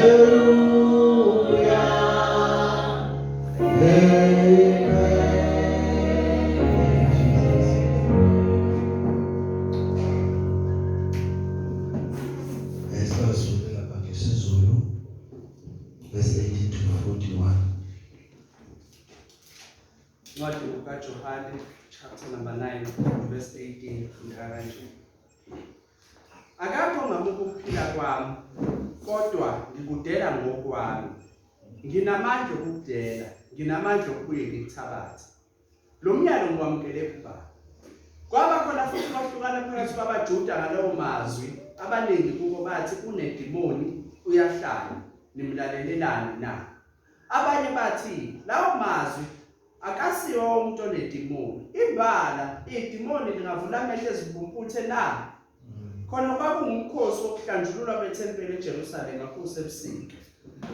Hallelujah. Amen. Jesus. Esibasule lapha ngesiZulu verse 18 to 41. Incwadi kaJohane chapter number 9 verse 18 fundeka kanje. Akakho ongamuka ukuphila kwami kodwa ngikudela ngokwami. Nginamandla okukudela, nginamandla okubuye ngikuthabathe. Lo myalo ngiwamukele kuBaba. Kwaba khona futhi kwahlukana phakathi kwabaJuda ngalowo mazwi, abaningi kubo bathi unedimoni uyahlanya, nimlalelelani na? Abanye bathi lawo mazwi akasiwo umuntu onedimoni. Imbala idimoni lingavula amehlo ezimpumputhe na? Khona kwakungumkhosi wokuhlanjululwa kwethempeli eJerusalema kusebusika.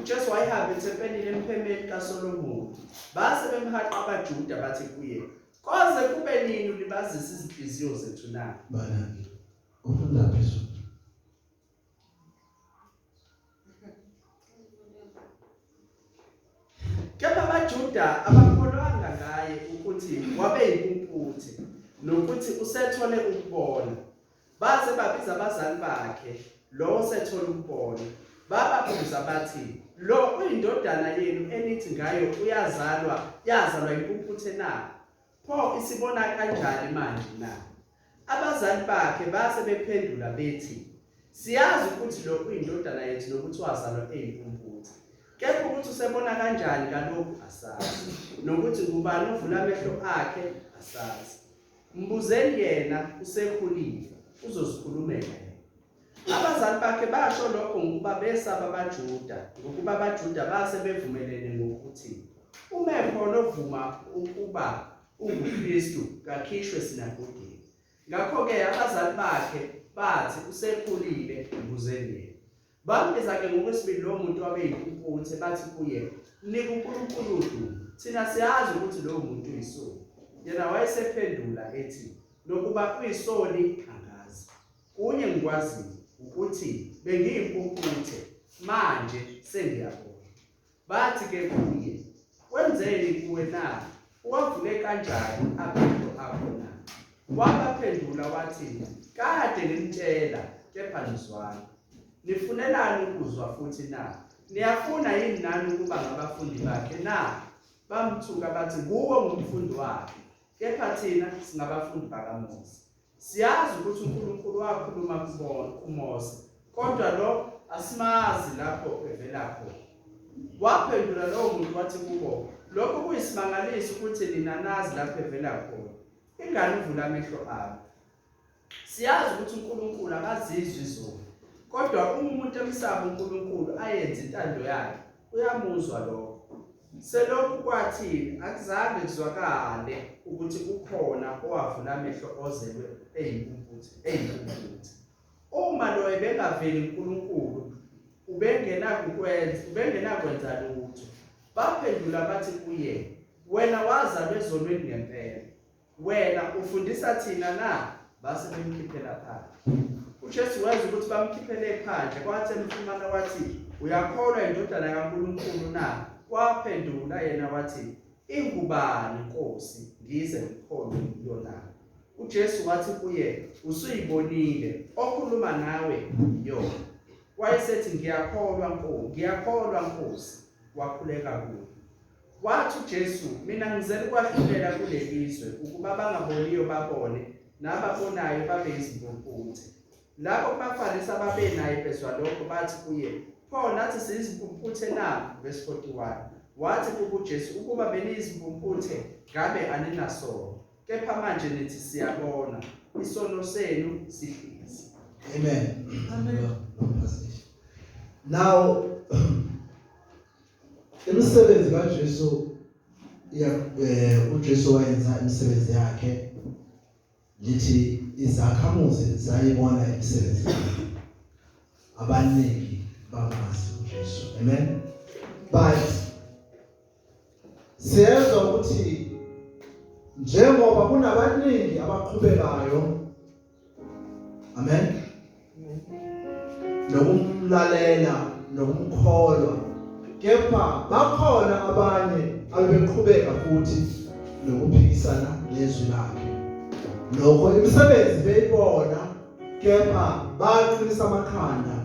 UJesu wayehamba ethempelini emphemeni kaSolomoni. Base bemhaqa abaJuda bathi kuye, "Koze kube nini ulibazisa izinhliziyo zethu na?" Bana ufunda phezulu. Kepha abaJuda abakholwanga ngaye ukuthi wabe yimpumputhe nokuthi usethole ukubona. Baze babiza abazali bakhe lowo sethole ukubona. Bababuza bathi, "Lo uyindodana yenu enithi ngayo uyazalwa, yazalwa impumputhe na? Pho isibona kanjani manje na?" Abazali bakhe base bephendula bethi, "Siyazi ukuthi lo uyindodana yethu nokuthi wazalwa eyimpumputhe. Kepha ukuthi usebona kanjani kalokhu asazi, nokuthi ngubani ovula amehlo akhe asazi. Mbuzeni yena usekhulile, uzozikhulumela yena." Abazali bakhe basho lokho ngokuba besaba abaJuda, ngokuba abaJuda base bevumelene ngokuthi uma ekhona ovuma ukuba unguKristu kakhishwe esinagogeni. Ngakho-ke abazali bakhe bathi usekhulile, mbuzeni yena. Bambiza-ke ngokwesibili lowo muntu wabe yimpumputhe, bathi kuye, Nika uNkulunkulu udumo, thina siyazi ukuthi lowo muntu uyisoni. Yena wayesephendula ethi, Nokuba uyisoni angazi. Kunye ngikwaziyo ukuthi bengiyimpumputhe, manje sengiyabona. Bathi ke kuye, Wenzeni kuwe na? Uwavule kanjani amehlo akho na? Wabaphendula wathi, Kade nginitshela, kepha nizwanga. Nifunelani ukuzwa futhi na? Niyafuna yini nani ukuba ngabafundi bakhe na? Bamthuka bathi, Nguwe ungumfundi wakhe, kepha thina singabafundi bakaMose. Siyazi ukuthi uNkulunkulu wakhuluma kubona kuMose, kodwa lo asimazi lapho evela khona. Waphendula lowo muntu wathi kubo, lokho kuyisimangaliso ukuthi nina nazi lapho evela khona. Ingane uvula amehlo ami. Siyazi ukuthi uNkulunkulu akazizwi izoni, kodwa uma umuntu emsaba uNkulunkulu ayenze intando yakhe, uyamuzwa lokho. Selokhu kwathini akuzange kuzwakale ukuthi ukhona owavula amehlo ozelwe eyimpumputhe eyimpumputhe. Uma lo ebengaveli uNkulunkulu ubengenakukwenza ubengenakwenza lutho. Baphendula bathi kuye, wena wazalwa ezonweni ngempela. Wena ufundisa thina na? Base bemkhiphela phandle. UJesu wezwa ukuthi bamkhiphele phandle, kwathi emfumana wathi, uyakholwa indodana kaNkulunkulu na? Waphendula yena wathi, ingubani Nkosi, ngize ngikholwe kuyo na? UJesu wathi kuye, usuyibonile, okhuluma nawe yona. Wayesethi, ngiyakholwa Nkosi, ngiyakholwa Nkosi. Wakhuleka kuye. Wathi uJesu, mina ngizele ukwahlulela kulelizwe ukuba abangaboniyo babone nababonayo babe yizimpumputhe. Labo kubaFarisi ababenaye bezwa lokho bathi kuye, pho nathi siyizimpumputhe na? Verse 41. Wathi kubo uJesu, ukuba beniyizimpumputhe ngabe aninasono, kepha manje nithi siyabona, isono senu sihlezi. Amen. Amen. Now Imisebenzi kaJesu ya uJesu wayenza imisebenzi yakhe lithi izakhamuzi zayibona imisebenzi yakhe abaningi bamazi uJesu amen but siyezwa ukuthi njengoba kunabaningi abaqhubekayo amen nokumlalela. Nokumkholwa, kepha bakhona abanye abebeqhubeka futhi nokuphikisana nezwi lakhe. Lokho imisebenzi beyibona, kepha baqinisa amakhanda,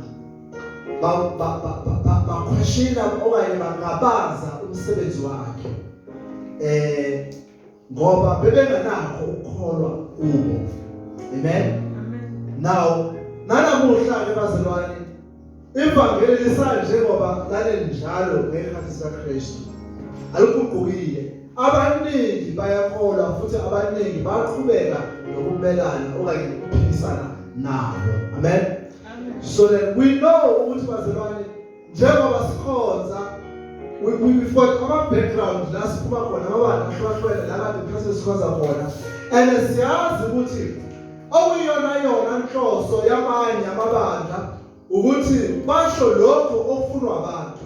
bakhweshina okanye bangabaza umsebenzi wakhe, ngoba bebenganakho ukukholwa kubo. Amen. Now nanamuhla ke bazalwane, ivangeli lisanjengoba lalinjalo ngekhathi sikaKristu, aliguqukile. Abaningi bayakholwa futhi abaningi baqhubeka nokumelana okanye nokuphikisana nalo. Amen. So that we know ukuthi bazalwane, njengoba sikhonza, we've got ama background la siphuma khona, amabandla ahlukahlukene la kade phasi sikhonza khona, and siyazi ukuthi okuyiyona yona nhloso yamanye amabandla ukuthi basho lokho okufunwa abantu.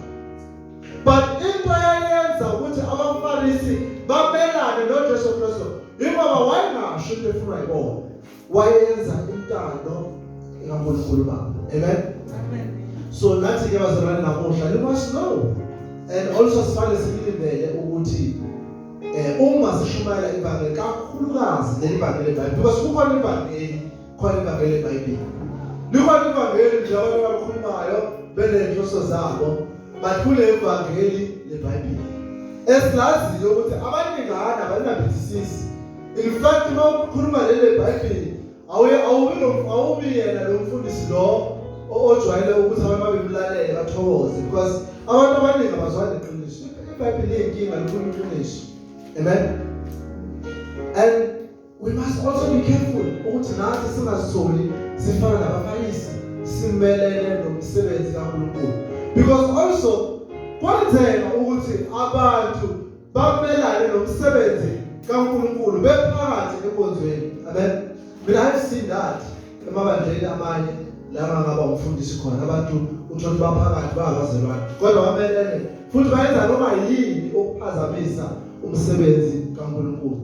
But into eyenza ukuthi abaFarisi bamelane noJesu Kristu ingoba wayengasho into efunwa yibona, wayenza intando kaNkulunkulu Baba. Amen. Amen. So nathi ke bazalwane namuhla, you must know and also sifanele silindele ukuthi uma sishumayela ivangeli, kakhulukazi leli vangeli leBhayibheli, because kukhona ivangeli, khona ivangeli leBhayibheli, likhona ivangeli nje abantu abakhulumayo benenhloso zabo, but kule vangeli leBhayibheli esilaziyo ukuthi abaningana abalinambithisisi. In fact, uma ukhuluma leli Bhayibheli, awuye awubi lo awubi yena lo mfundisi lo ojwayele ukuthi abantu babemlalele bathokoze, because abantu abaningi abazwani iqiniso. IBhayibheli liyinkinga, likhuluma iqiniso. Amen. And we must also be careful ukuthi nathi singazitholi sifana nabaFarisi, simelene nomsebenzi kaNkulunkulu, because also kwenzeka ukuthi abantu bamelane nomsebenzi kaNkulunkulu bephakathi enkonzweni. Amen. Mina, I've seen that emabandleni amanye la ngaba umfundisi khona. Abantu uthola baphakathi bayabazalwane, kodwa bamelene futhi bayenza noma yini ukuphazamisa umsebenzi kaNkulunkulu.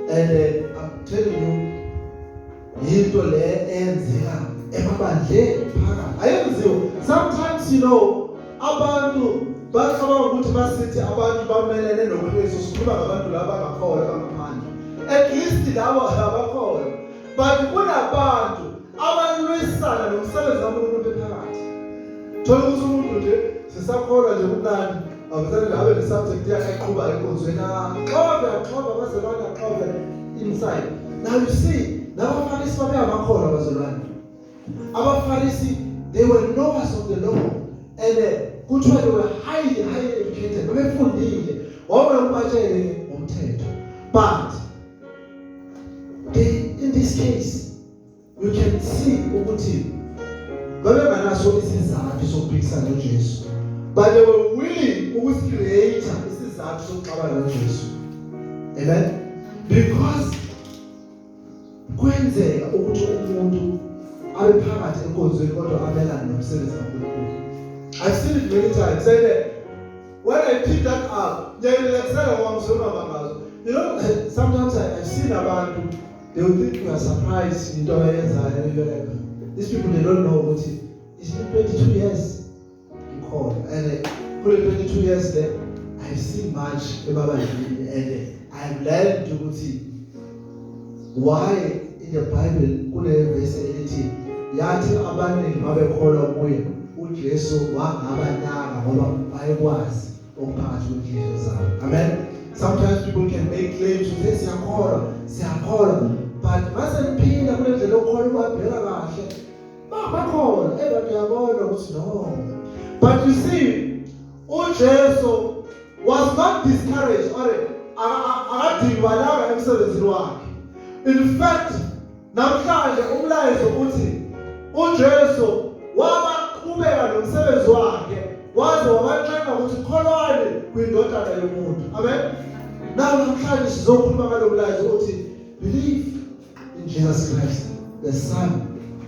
And I'm telling you, yinto le eyenzeka emabandleni phakathi, ayenziwa. Sometimes abantu bacabanga ukuthi basithi abantu bamelene noKristu, sikhuluma ngabantu laba abangakholwa abangaphandle, at least labo abakholwa, but kunabantu abalwisana nomsebenzi kaNkulunkulu bephakathi. Thola ukuthi umuntu nje sisakholwa nje kumnandi, abazali ngabe ne-subject yakhe eqhuba enkonzweni, axove, axove abazalwane, axove inside. Now you see, labaFarisi babe amakholwa abazalwane. AbaFarisi, they were knowers of the law, and kuthiwa they were highly, highly educated, babefundile, wawubatshele ngomthetho. But they, in this case, you can see ukuthi babenganaso isizathu sokuphikisana noJesu, but they were willing ukusi-create isizathu sokuxabana noJesu. Amen. Because kwenzeka ukuthi umuntu abe phakathi enkonzweni kodwa amelane nomsebenzi kaNkulunkulu. I've seen it many times, and when I pick that up, ngiyayirelaxela ngoba ngizwe ngazo. Sometimes I've seen abantu, they will think you are surprised into abayenzayo. You're like, these people, they don't know ukuthi it's been 22 years ngikhona, and kule 22 years there I've seen much emabandleni, and I've learned ukuthi why in the Bible kule verse elithi yathi abaningi babekholwa kuye, uJesu wangabanaka ngoba wayekwazi okuphakathi kwenhliziyo zabo. Amen. Sometimes people can make claims ukuthi siyakholwa, siyakholwa, but mase niphila kule ndlela okholwa, ubabheka kahle, bakhona ebantu, uyabona ukuthi no. But you see, uJesu was not discouraged or akadingibalanga emsebenzini wakhe. In fact, namhlanje umlayezo uthi uJesu wabaqhubeka nomsebenzi wakhe waze wabancenga ukuthi kholwani kwindodana yomuntu. Amen. Now namhlanje sizokhuluma ngalo mlayezo uthi believe in Jesus Christ, the Son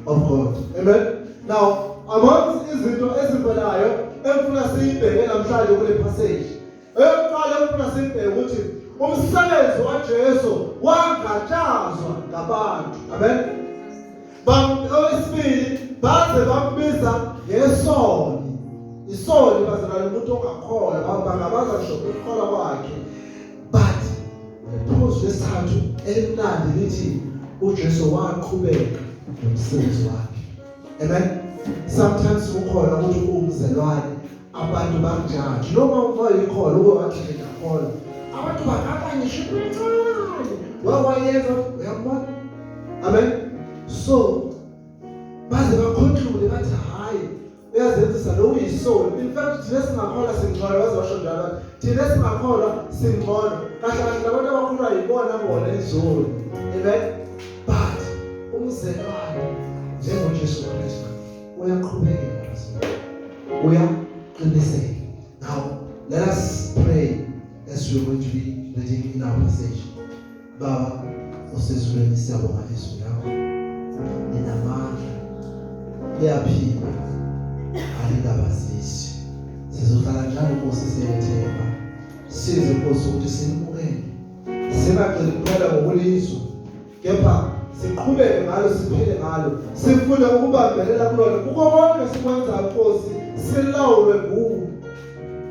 of God. Amen. Now, amongst izinto ezivelayo engifuna siyibheke namhlanje kule passage, eyokuqala engifuna siyibheke ukuthi umsebenzi waJesu wangatshazwa ngabantu. Amen. Owesibili, baze bambiza ngesoni. Isoni bazalwane, umuntu ongakholwa, bangabaza ngisho ukukholwa kwakhe. But iphuzu lesithathu elimnandi lithi uJesu waqhubeka nomsebenzi wakhe. Amen. Sometimes kukhona ukuthi umzelwane abantu bakujaji noma ungayikholwa, ube wathi nje ngiyakholwa, abantu bangaba ngisho into encane wawayenza, uyabona. Amen. So baze baconclude bathi hayi, uyazenzisa lo, uyisoni. In fact, thina singakholwa singcono, baze basho njalo, thina singakholwa singcono. Kahle kahle labantu abakholwa yibona bona izoni. Amen. But umzelwane njengoJesu Kristu uyaqhubekela, uyaqiniseka. Now let us pray as we are going to be reading in our passage. Baba osezulwini, siyabonga izwi lakho, linamandla, liyaphila, alingabazisi. Sizohlala njalo, Nkosi, siyethemba. Size, Nkosi, ukuthi silimukele, singagcini kuphela ngokulizwa, kepha siqhubeke ngalo, siphile ngalo, sifunde ukubambelela kulona kuko konke sikwenzayo. Nkosi, silawulwe nguwe,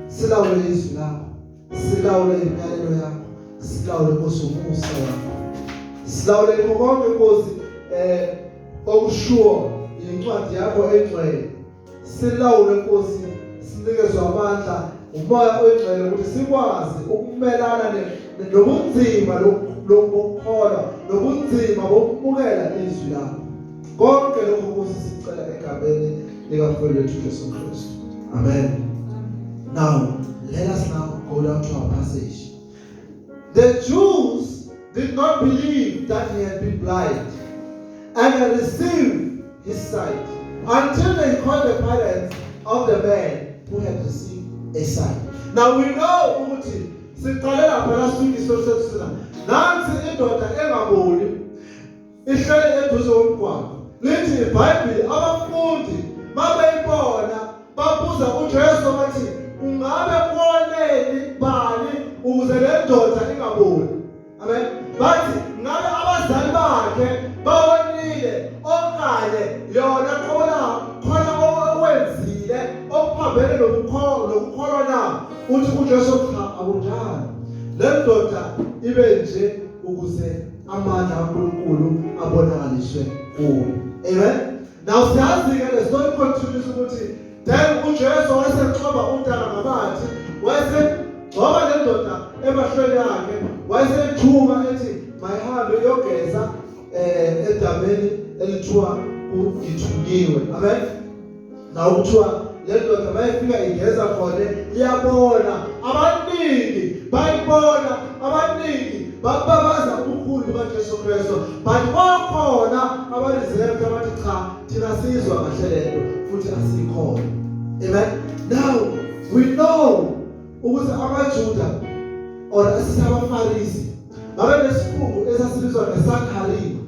silawule izwi lakho, silawule imiyalelo yakho, silawule, Nkosi, umusa wakho, silawule kho konke, Nkosi, okushiwo incwadi yakho engcwele. Silawule, Nkosi, sinikezwe amandla uMoya oyiNgcwele ukuthi sikwazi ukumelana nobunzima lokukholwa, nobunzima bokumukela izwi lakho. Konke lokho, Nkosi, sicela egameni likaMfowethu wethu Jesu Kristu. Amen. Now let us now go down to our passage. The Jews did not believe that he had been blind and had received his sight until they called the parents of the man who had received a sight. Now we know ukuthi siqale lapha last week isitori sethu sina nansi indoda engaboni ihlele eduze komgwaqo. Lithi iBhayibheli abafundi babeyibona babuza uJesu bathi, "Ungabe koneni bani ukuze le ndoda ingaboni?" Amen. Bathi ngabe abazali bakhe bawonile okanye yona khona khona okwenzile okuphambene nokukholwa na? Uthi uJesu, "Cha, akunjalo. Le ndoda ibe nje ukuze amandla kaNkulunkulu abonakaliswe kuyo." Amen. Now siyazi-ke le story continues ukuthi then uJesu wayesexoba udaka ngamathe, wayesegcoba le ndoda emahlweni yakhe, wayesethuma ethi mayihambe iyogeza edameni elithiwa kuGithunyiwe. Amen. Now kuthiwa le ndoda mayifika igeza khona iyabona. Abaningi bayibona, abaningi bababaza ubukhulu bukaJesu Kristu, but kwakhona abareserved abathi, "Cha, thina sizwa kahle lento futhi asikhona." Amen. Now we know ukuthi amaJuda or asisabaFarisi babe nesikhungu esasibizwa ngeSanhedrin.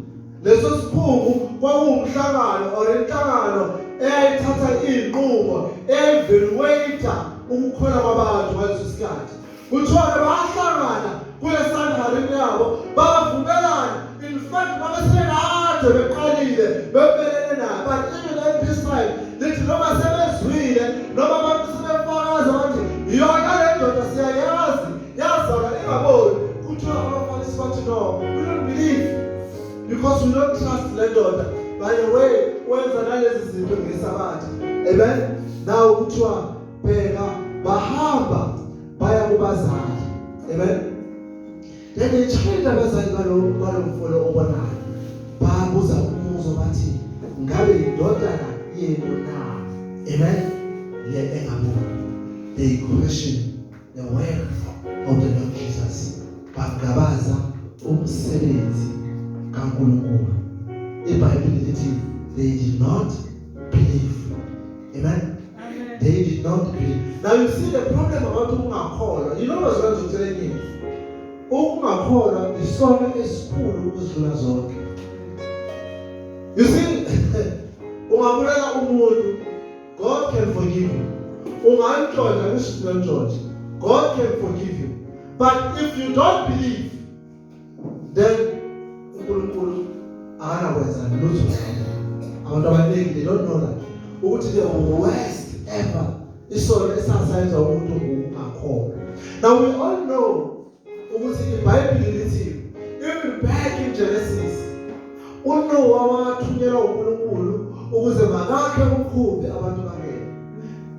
Leso sikhungu kwakuwumhlangano or inhlangano eyayithatha iy'nqumo, eyayi-evaluate ukukholwa kwabantu ngaleso sikhathi. Kuthiwa-ke bahlangana kule Sanhedrin yabo, bavumelana. In fact, babesebekade beqalile bemelene naye, but even at this time lithi noma sebezwile noma abantu sebefakaza bathi yona le ndoda siyayazi, yazalwa ingaboni, kuthiwa abaFarisi bathi, "No, we don't believe because we don't trust le ndoda. By the way, wenza nalezi zinto ngesabatha." Amen. Now kuthiwa bheka, bahamba baya kubazali. Amen. Then they challenge abazali balo mfolo obonayo, babuza umbuzo bathi, "Ngabe indodana yenu na, amen, le engaboni?" They question the work of the Lord Jesus. Bangabaza umsebenzi kaNkulunkulu. IBhayibheli lithi they did not believe. Amen. They did not believe. Now you see the problem about ukungakholwa. You know, bazalwane, ngizokutshela enye into. Ukungakholwa isono esikhulu ukuzidlula zonke. You see, ungabulala umuntu, God can forgive you. Ungantshontsha, ngisho ntshontsha, God can forgive you. But if you don't believe, then uNkulunkulu akanakwenza lutho. Abantu abaningi, they don't know that ukuthi the worst ever Isono esasenza umuntu ngokungakholwa. Now we all know ukuthi iBhayibheli lithi even back in Genesis uNoah wathunyelwa uNkulunkulu ukuze makakhe umkhumbi abantu bangene.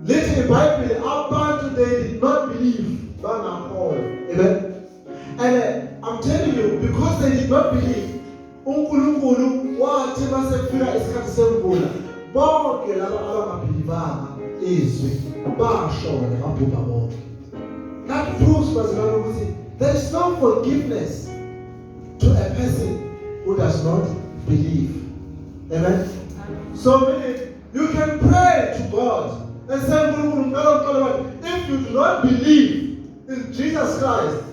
Lithi iBhayibheli abantu they did not believe, bangakholwa. Amen. And I'm telling you, because they did not believe, uNkulunkulu wathi mase kufika isikhathi semvula bonke laba abangabhilivanga izwi bashona babhubha bonke. That proves, bazalwane, ukuthi there is no forgiveness to a person who does not believe. Amen. So meaning you can pray to God and say, "Nkulunkulu, ngicela uxolo," but if you do not believe in Jesus Christ,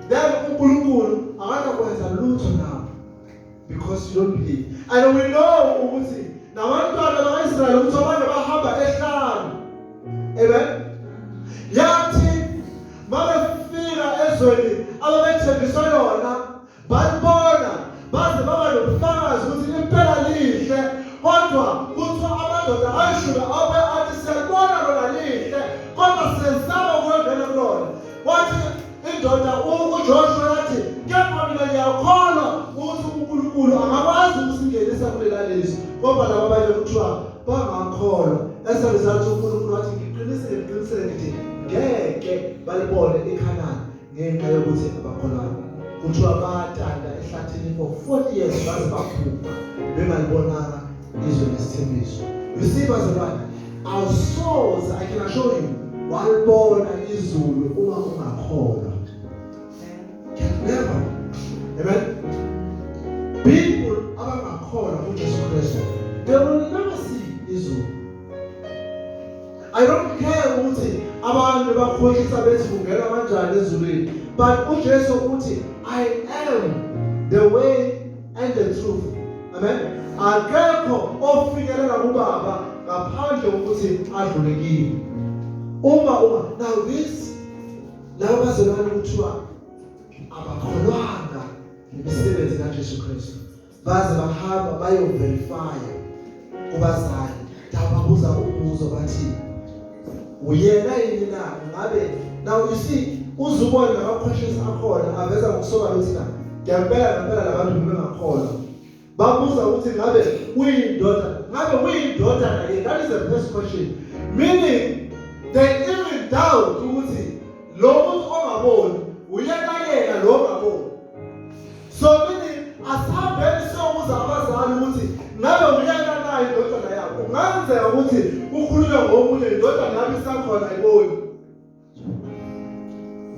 then uNkulunkulu akanakwenza lutho nawe because you don't believe. And we know ukuthi nabantwana bakaIsrayeli ukuthi abanye bahamba ehlane. Amen. Yathi mabefika ezweni ababethenjiswa yona, balibona baze baba nobufakazi ukuthi impela lihle, kodwa kuthiwa amadoda ayishumi abe athi siyalibona lona lihle kodwa siyesaba ukuyongena kulona. Wathi indoda uJoshua yathi, kepha mina ngiyakholwa ukuthi uNkulunkulu angakwazi ukusingenisa kulela lizwe, kodwa laba abanye kuthiwa bangakholwa. As a result uNkulunkulu wathi, ngiqinisile ngiqinisile ngithi ngeke balibone iKhanani ngenxa yokuthi abakholwanga. Kuthiwa batanda ehlathini for 40 years baze babhubha bengalibonanga izwe lesithembiso. You see, bazalwane, awusoze, I can assure you, walibona izulu uma ungakholwa. Can never. Amen. People abangakholwa kuJesu Kristu, they will never see izulu. I don't care ukuthi abantu bakhohlisa bethi kungena kanjani ezulwini, but uJesu uthi, "I am the way and the truth." Amen. Akekho ofinyelela kuBaba ngaphandle kokuthi adlule kimi. Uma now this laba bazalwane kuthiwa abakholwanga ngemisebenzi kaJesu Kristu, baze bahamba bayoverifya kubazali, babuza umbuzo bathi, uyena yini na ngabe? Now you see, uzubona nama questions akhona aveza ngokusobala ukuthi na ngempela ngempela labantu bengakholwa. Babuza ukuthi ngabe uyindoda, ngabe uyindodana yini? That is the first question, meaning they even doubt ukuthi lo muntu ongaboni uyena yena lo ongaboni. So meaning asihambeni siyobuza abazali ukuthi ngabe uyena na indodana yabo. Kungenzeka ukuthi ukhulunywe ngomunye, indodana yami isakhona ayiboni.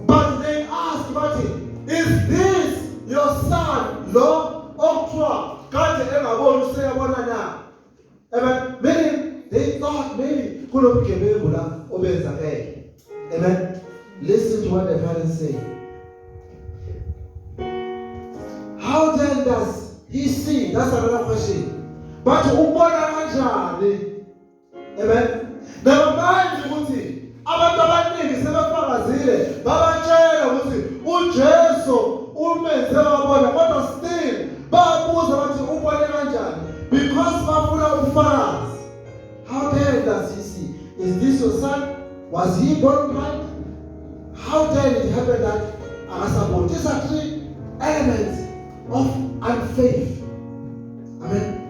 But they ask bathi, "Is this your son, lo okuthiwa kade engaboni useyabona na?" Amen. Meaning they thought maybe kunobugebengu la obenzakele. Amen. Listen to what the parents say. "How then does he see?" That's another question. But ubona kanjani? Amen. Never mind ukuthi abantu abaningi sebefakazile babatshela ukuthi uJesu umenze wabona, kodwa still babuza bathi ubone kanjani, because bafuna ubufakazi. "How then does he see? Is this your son? Was he born blind? How then it happened that akasaboni?" These are three elements of unfaith. Amen.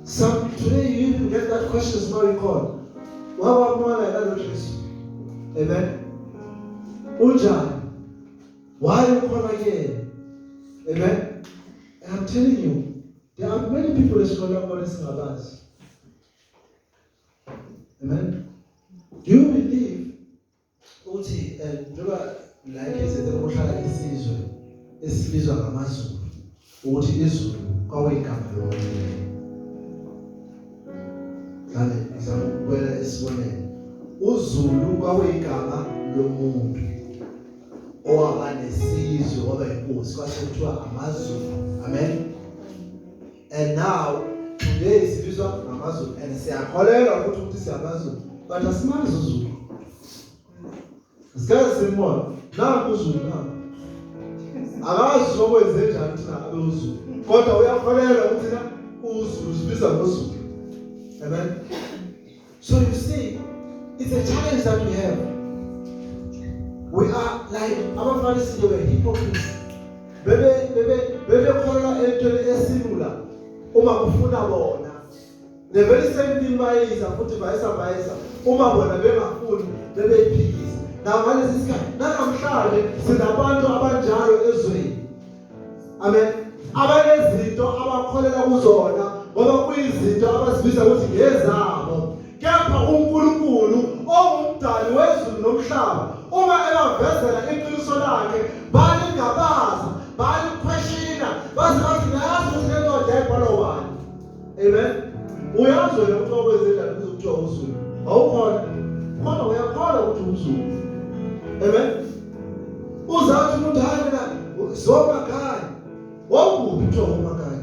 Some today you even get that questions now in court. Wabona yena lo Jesu? Amen. Unjani? Why ukhona kuyena? Amen. And I'm telling you, there are many people esikholwa kubona singabazi. Amen. Do you believe uthi njengoba la eKZN kuhlala isizwe esibizwa ngamaZulu, ukuthi izulu kwakuyigama lomuntu? Mhlawumbe ngizama ukubuyela esiboneni. UZulu kwakuyigama lomuntu owaba nesizwe, waba inkosi, kwase kuthiwa amaZulu. Amen. And now today sibizwa ngamaZulu and siyakholelwa futhi ukuthi siyamaZulu, but asimazi uZulu. Sikaze simbona nangu uZulu, nangu akazi okwenze njani thina abe uZulu, kodwa uyakholelwa ukuthi na uZulu, sibiza ngoZulu. Amen. So you see, it's It's a challenge that we have. We are like abaFarisi, they were hypocrites. Bebe bekholelwa entweni esilula uma kufuna bona. The very same thing bayisa futhi bayisa uma bona bengafuni, bebeyiphikisa. Na ngalesi sikhathi nanamhlanje sinabantu abanjalo ezweni. Amen. Abanezinto abakholela kuzona ngoba kuyizinto abazibiza ukuthi ngezabo. Kepha uNkulunkulu ongumdali wezulu nomhlaba, uma ebavezela iqiniso lakhe, balingabaza, baliquestiona, baze bathi, "Nayazi ukuthi le ncwadi yayibhalwa ubani?" Amen. Uyazi wena ukuthi wakwenze njani kuze kuthiwa uZulu? Awukhona khona, uyakholwa ukuthi umZulu. Amen. Uzathi umuntu, "Hayi, mina zomakhaya." Wawukuphi kuthiwa umakhaya?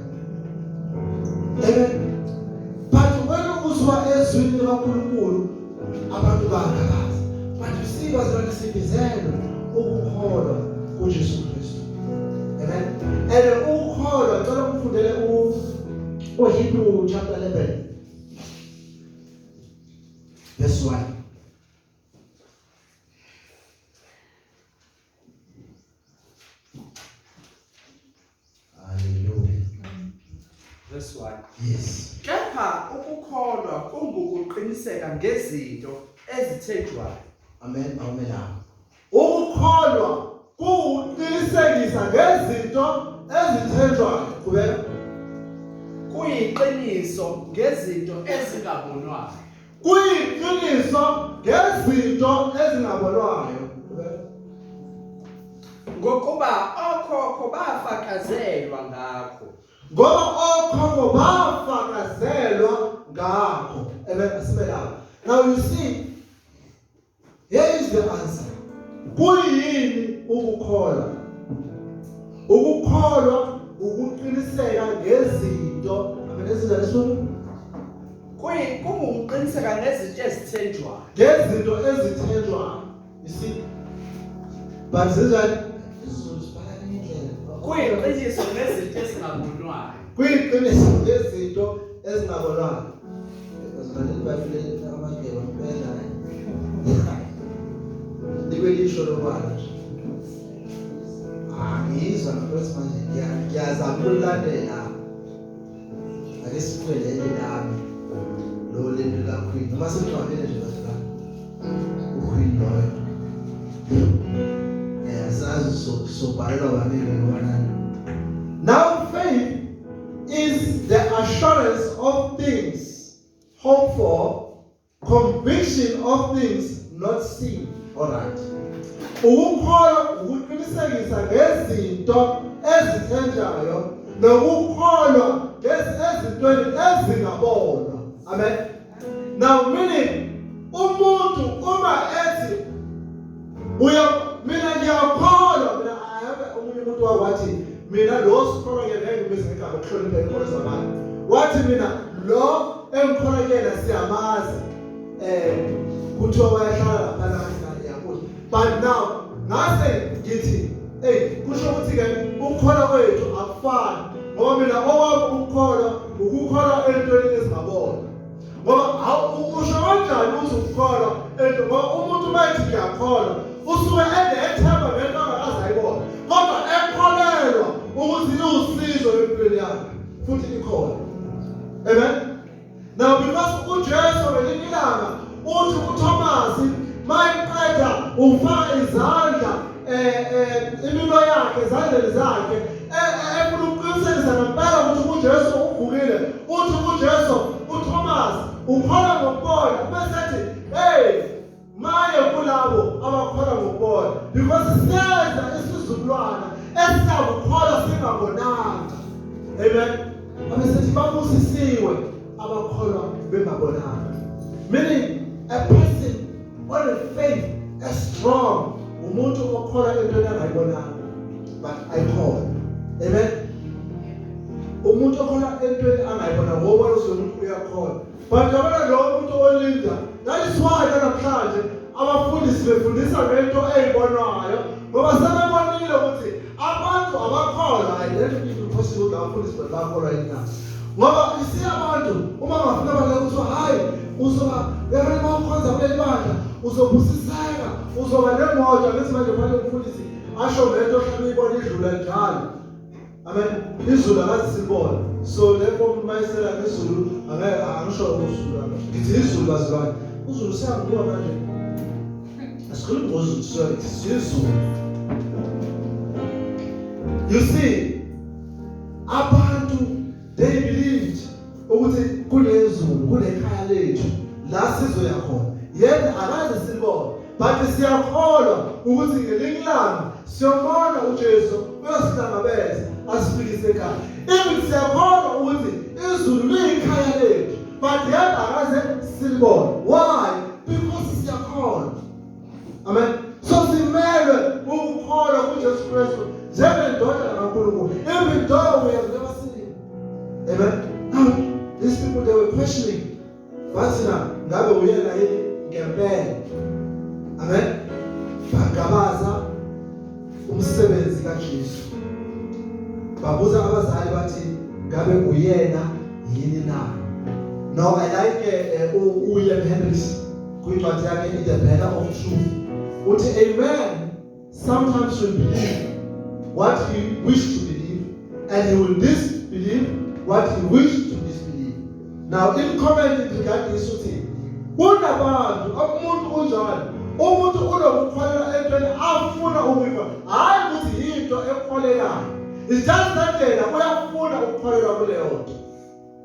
Amen. But when uzwa ezwini likaNkulunkulu, abantu bangabazi. But you see, bazalwane, sibizelwe ukukholwa kuJesu Kristu. Amen. And ukukholwa, ngicela ukufundele uHebrew chapter 11 verse 1. Hallelujah. Verse 1. Yes. Kepha ukukholwa kungukuqiniseka ngezinto ezithenjwayo. Amen. Awumelapho. Ukukholwa kuwuqinisekisa ngezinto ezithenjwayo. Qhubeka. Kuyiqiniso ngezinto ezingabonwayo. Kuyiqiniso ngezinto ezingabonwayo. Qhubeka. Ngokuba okhokho bafakazelwa ngakho. Ngoba okhokho bafakazelwa ngakho. Amen. Asime lapho. Now you see, here is the answer. Kuyini ukukholwa? Ukukholwa ukuqiniseka ngezinto. Amen. Ezinjani isifunda? Kungukuqiniseka ngezinto ezithenjwayo. Ngezinto ezithenjwayo. You see, but zinjani? IsiZulu sibhala ngendlela. Kuyiqiniso ngezinto ezingabonwayo. Kuyiqiniso ngezinto ezingabonwayo. Bazalwane, bafile amageba impela. Likwelisho lokwala nje. Ah, ngiyizwa ngaphansi manje, ngiyazama ukulandela. Ake sibuke leli lami, lo leli kaQueen, noma sengcwabile nje bazalwane uQueen loyo. Sazi sobhalelwa babili ngoba nani. Now faith is the assurance of things hoped for, conviction of things not seen. All right. Ukukholwa ukuqinisekisa ngezinto ezithenjwayo nokukholwa ezintweni ezingabonwa. Amen. Now meaning, umuntu uma ethi uya, "Mina ngiyakholwa," mina ayabe omunye umuntu wathi, "Mina lo sikholwa ke," ngeke ngibize ngegama ukuhlonipha inkolo zabantu. Wathi, "Mina lo engikholwa kuyena siyamazi, kuthiwa wayehlala lapha la yakuthi." But now ngase ngithi, hey, kusho ukuthi ke ukukholwa kwethu akufani, ngoba mina owami ukukholwa ukukholwa entweni ezingabonwa. Ngoba usho kanjani uze ukukholwa ento? Ngoba umuntu uma ethi ngiyakholwa, usuke enethemba ngento angakaze ayibone, kodwa ekholelwa ukuthi iwusizo empilweni yakhe futhi ikhona. Amen. Now because uJesu ngelinye ilanga uthi uThomas mayiqeda ufaka izandla, iminwe yakhe ezandleni zakhe, efuna ukuqinisekisa ngempela ukuthi uJesu uvukile, uthi uJesu, "UThomas ukholwa ngokubona." Bese ethi, "Hey, maye kulabo abakholwa ngokubona," because siyeza isizukulwana esingakukholwa singabonanga. Amen. Abesethi babusisiwe abakholwa bengabonanga, meaning a person on a faith as strong, umuntu okholwa entweni angayibonanga but ayikholwa. Amen. Umuntu okholwa entweni angayibona, ngobona ukuthi umuntu uyakholwa, but yabona lo muntu olinda. That is why namhlanje abafundisi befundisa ngento eyibonwayo, ngoba sebebonile ukuthi abantu abakholwa. Hayi, lento impossible ukuthi abafundisi bakholwa yini na? Ngoba isi abantu uma bafuna abantu kuthiwa, "Hayi, Uzoba uyabona uma ukhonza kuleli bandla uzobusiseka, uzoba nemoto. Ngithi manje kufanele umfundisi asho ngento ohlala uyibona idlula njalo. Amen. Izulu akaze silibone. So therefore umuntu mayisela ngezulu angeke angisho uzulu. Ngithi izulu bazalwane. Uzulu siyambuka manje. Asikhulumi ngozulu, sorry, sizulu. You see, abantu they believed ukuthi kunezulu, kunekhaya lethu la sizoya khona. Yet akaze silibone. But siyakholwa ukuthi ngelinye ilanga siyobona uJesu uyosihlangabeza asifikise ekhaya. Even siyakholwa ukuthi izulu liyikhaya lethu, but yet akaze silibone. Why? Because siyakholwa. Amen. So simelwe ukukholwa kuJesu Kristu njengendodana kaNkulunkulu, even though we have never seen him. Amen. Now, these people, they were questioning. Bathi na ngabe uyena yini ngempela? Amen. Bagabaza umsebenzi kaJesu. Babuza abazali bathi ngabe uyena yini na? Now I like uWilliam Hendricks kwincwadi yakhe in The Banner of Truth. Uthi a man sometimes will believe what he wish to believe and he will disbelieve what he wish to disbelieve. Now in comment regarding this uthi kunabantu, umuntu unjalo, umuntu unokukholelwa entweni afuna ukuyikholwa, hayi ukuthi yinto ekholekayo. It's just that yena uyafuna ukukholelwa kuleyo nto.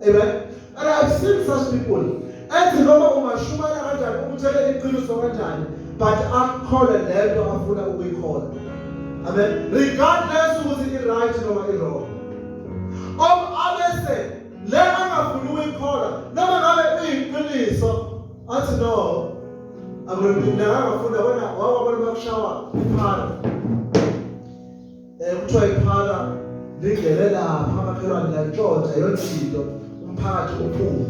Amen. And I've seen such people. Ethi noma ungashumayela kanjani, umtshele iqiniso kanjani, but akholwe lento afuna ukuyikholwa. Amen. Regardless ukuthi i-right noma i-wrong. Abese le angafuni ukuyikholwa noma ngabe iyiqiniso athi no. Angifuni angafunda wena wawabona bakushawa iphara. Kuthiwa iphara lingene lapha amakhelwane lantshontsha yonke into, umphakathi uphume.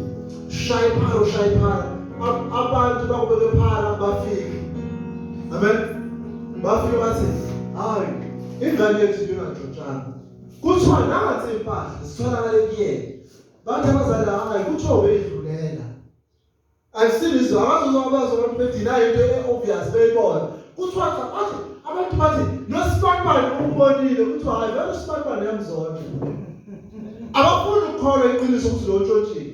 Shaya iphara, ushaya iphara. Abantu bakubeke phara bafike. Amen. Bafike bathi hayi ingane yethu ingantshontshanga. Kuthiwa nangathi impahla sitholakale kuyena. Bathi abazali hayi kuthiwa ubeyidlulela. I've seen this, akazi abantu bedina into e-obvious beyibona. Kuthiwa cha bathi abantu bathi nosibanibani umbonile, kuthiwa hayi vele usibanibani uyamzonda. Abafuni ukukholwa iqiniso ukuthi lo ntshontshile.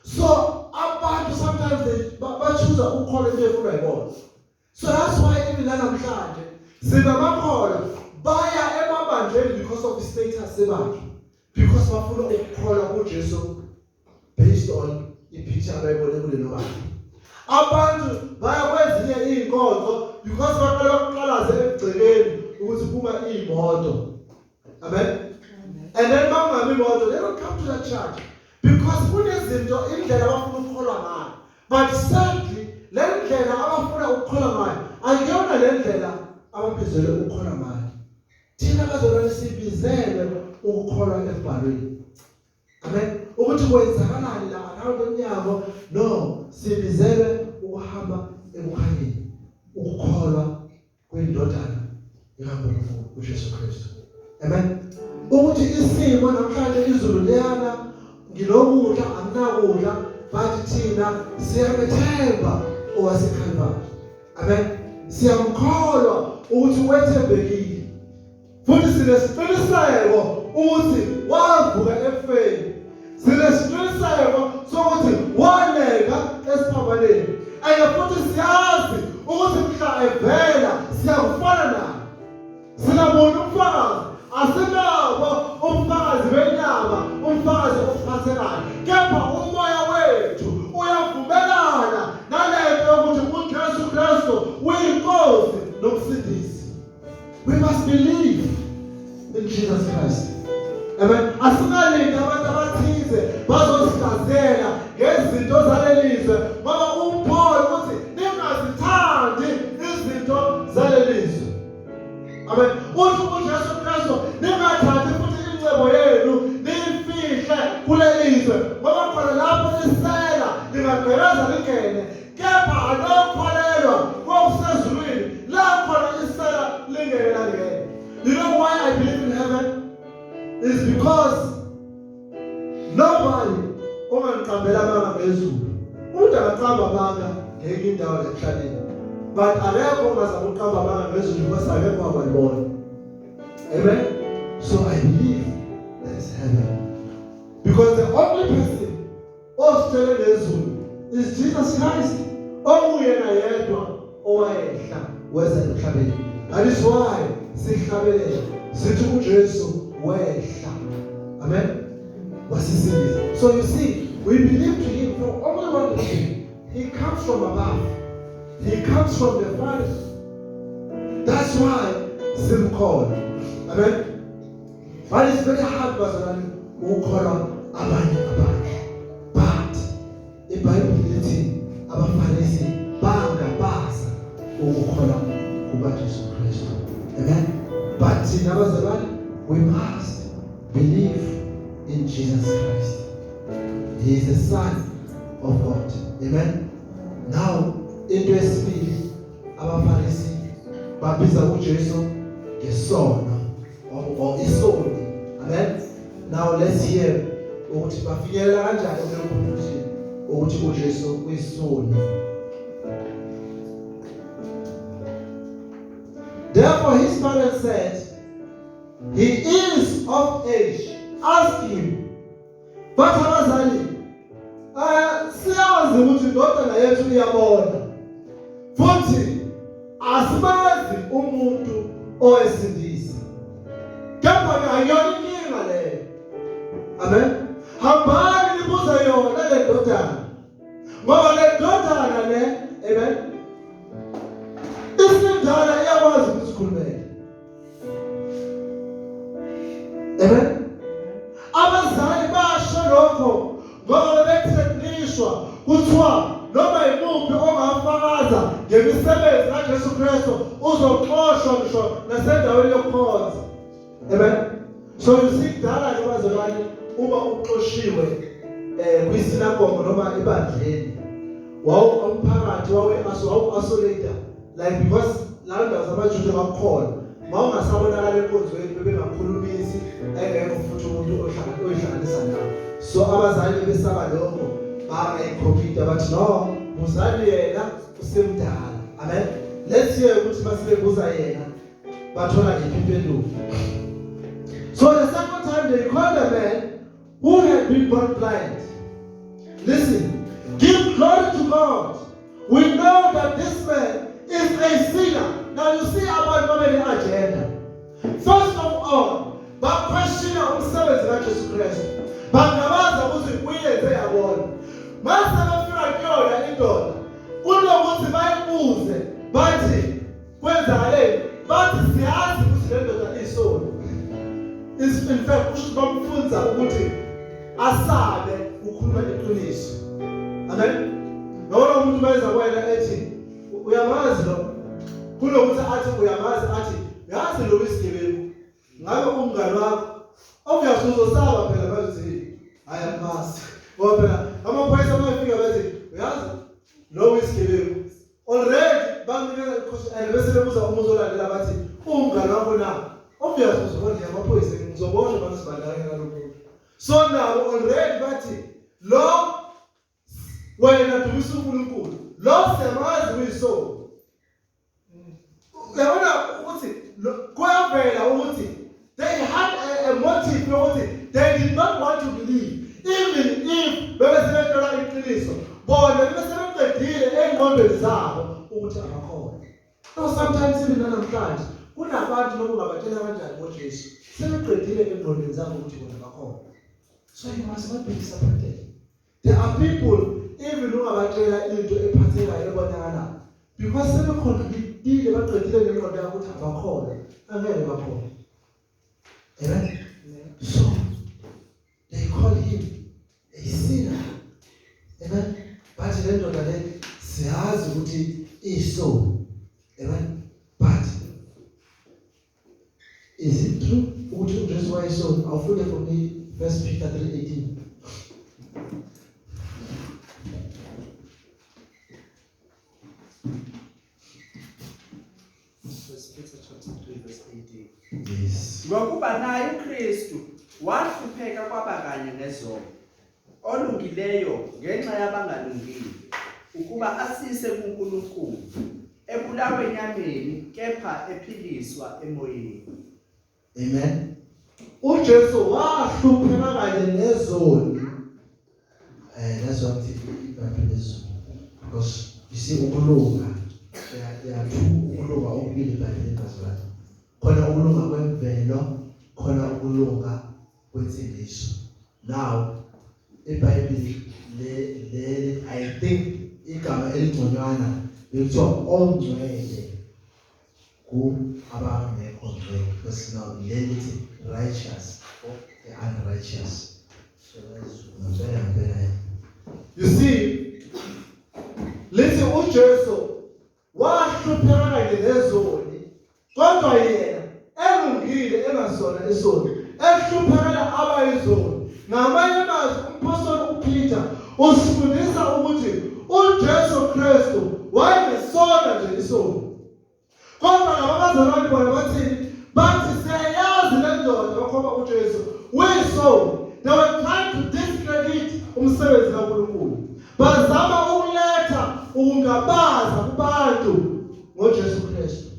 So abantu sometimes they ba-choose ukukholwa into efunwa yibona. So that's why even namhlanje sinamakholwa baya emabandleni because of status sebandla. Because bafuna ukukholwa kuJesu based on i-picture abayibone kulelo bandla. Abantu baya kwezinye izinkonzo because baqala ukuqalaze emgcekeni ukuthi kuma imoto. Amen. And then bangami imoto, they don't come to the church because kunezinto indlela abafuna ukukholwa ngayo. But sadly le ndlela abafuna ukukholwa ngayo akuyona le ndlela ababizelwe ukukholwa ngayo. Thina bazalwane sibizelwe ukukholwa ebhalweni. Amen. Ukuthi kwenzakalani la around umnyango, no, sibizelwe ukuhamba ekukhanyeni, ukukholwa kwindodana kaNkulunkulu uJesu Kristu. Amen. Ukuthi isimo namhlanje izulu liyana, nginokudla anginakudla, but thina siyamethemba owaseKalvari. Amen. Siyamkholwa ukuthi wethembekile. Futhi sinesiqiniseko ukuthi wavuka ekufeni. Sinesiqiniseko sokuthi walenga esiphambanweni. And futhi siyazi ukuthi mhla evela siyakufana naye. Sinabona umfakazi, asinabo umfakazi wenyama, umfakazi ophathekayo. Kepha umoya wethu uyavumelana nalento yokuthi uJesu Kristu uyinkosi nomsindisi. We must believe in Jesus Christ. Amen. Asingalindi abantu abathize bazosihlazela ngezinto zalelizwe, ngoba uPaul uthi ningazithandi izinto zalelizwe. Amen. Uthi uJesu Kristu ningathathi futhi ingcebo yenu niyifihle kulelizwe, ngoba khona lapho lisela lingagqekeza lingene, kepha anokholelwa kokusezulwini la khona isela lingeke langena. You know why I believe in heaven? Is because nobody ongangiqambela amanga ngezulu. Umuntu angaqamba amanga ngenye indawo emhlabeni, but akekho ongazama ukuqamba amanga ngezulu because akekho abalibona. Amen. So I believe there is heaven because the only person ositshele ngezulu is Jesus Christ, onguyena yedwa owayehla weza emhlabeni. That is why sihlabelela sithi uJesu wehla, amen, wasisindisa. So you see, we believe to him for only one reason: he comes from above, he comes from the Father. That's why simkhona. Amen. But it's very hard, bazalwane, ukukholwa abanye abantu, but iBhayibheli lithi abaFarisi bangabaza ukukholwa kukaJesu Kristu. Amen. But thina bazalwane, we must believe in Jesus Christ. He is the Son of God. Amen. Now, into yesibili, abaFarisi babiza uJesu ngesono or isoni. Amen. Now let's hear ukuthi bafinyelela kanjani kuleyo conclusion ukuthi uJesu uyisoni. Therefore his parents said, "He is of age, ask him." Bathi abazali, siyazi ukuthi indodana yethu iyabona, futhi asimazi umuntu owesindisa, kepha akuyona inkinga leyo. Amen. Hambani nibuze yona le ndodana, ngoba le ndodana le, amen, isindala, iyakwazi ukusikhulumela. Amen. Abazali basho lokho ngoba bebethreatenishwa, kuthiwa noma yimuphi ongafakaza ngemisebenzi kaJesu Kristu uzoxoshwa ngisho nasendaweni yokukhonza. Amen. So you see, kudala ke bazalwane, uma uxoshiwe kwisinagogo noma ebandleni, wawu umphakathi wawe wawu-isolate, like, because la ndawo zamaJuda kwakukhona mawungasabonakala enkonzweni, bebengakhulumisi, engekho futhi umuntu oyihlanganisa nawo. So abazali besaba lokho, bangayicommit, bathi, "No, buzani yena, usemdala." Amen. Let's hear ukuthi masibebuza yena bathola yiphi impendulo. So the second time they called a man who had been born blind. "Listen, give glory to God. We know that this man is a sinner." Now you see, abantu babe ne-agenda. First of all, baquestiona umsebenzi kaJesu Kristu, bangabaza ukuthi uyenze yabona. Mase befika kuyona indoda, kunokuthi bayibuze bathi kwenzakaleni, bathi siyazi ukuthi le ndoda iyisoni. Is in fact kusho ukuthi bamfunza ukuthi asabe ukukhuluma iqiniso. Amen. Yabona, umuntu bayeza kuwena ethi uyamazi lo, kunokuthi athi uyamazi, athi uyazi lo isigebengu, ngabe umngani wakho, obviously uzosaba phela bathi hayi, amazi, ngoba phela amaphoyisa mayefika bathi uyazi lo isigebengu, already banikeza and bese bebuza umuzo olandela, bathi umngani wakho na, obviously uzobona nje amaphoyisa, ngizoboshwa bangisibandakanya nalo muntu. So nabo already bathi lo, wena dumisa uNkulunkulu, lo siyamazi uyisoni. Uyabona ukuthi kuyavela ukuthi they had a motive yokuthi they did not want to believe, even if bebe sebethola iqiniso, bona bebe sebeqedile ey'ngqondweni zabo ukuthi abakhona. No, sometimes even namhlanje kunabantu, noma ungabatshela kanjani ngoJesu, sebeqedile engqondweni zabo ukuthi bona bakhona. So you must not be disappointed. There are people, even ungabatshela into ephathekayo ebonakalayo, because sebeconcludile, baqedile ngengqondo yakho ukuthi abakhona, angeke bakhona. Amen. So they call him a sinner. Amen. Bathi le ndoda le siyazi ukuthi iyisoni. Amen. But is it true ukuthi uJesu wayesoni? Awufunde for me First Peter 3:18. First Peter chapter 3 verse 18. Yes. Ngokuba naye uKristu wahlupheka kwaba kanye ngezono, olungileyo ngenxa yabangalungile, Ukuba asise kuNkulunkulu, ebulawa enyameni kepha ephiliswa emoyeni. Amen. UJesu wahlupheka kanye nezoni. That's what iBhayibheli lezulu. Because you see ukulunga there are two ukulunga okubili eBhayibhelini bazalwane. Khona ukulunga kwemvelo, khona ukulunga kwensindiso. Now iBhayibheli le I think igama elingconywana bekuthiwa ongcwele ku abangekho ngcwele, because now le lithi righteous or the unrighteous. So ngempela ngempela, you see, lithi uJesu wahlupheka kanye nezoni, kodwa yena elungile engasona isoni, ehluphekela abayizoni. Ngamanye amazwi, umpostoli uPeter usifundisa ukuthi uJesu Kristu wayengesona nje isoni, kodwa laba bazalwane bona bathini? Bathi siyayazi le ndoda, bakhomba uJesu, uyisoni. They were trying to discredit umsebenzi kaNkulunkulu, bazama ukuletha ukungabaza kubantu ngoJesu Kristu.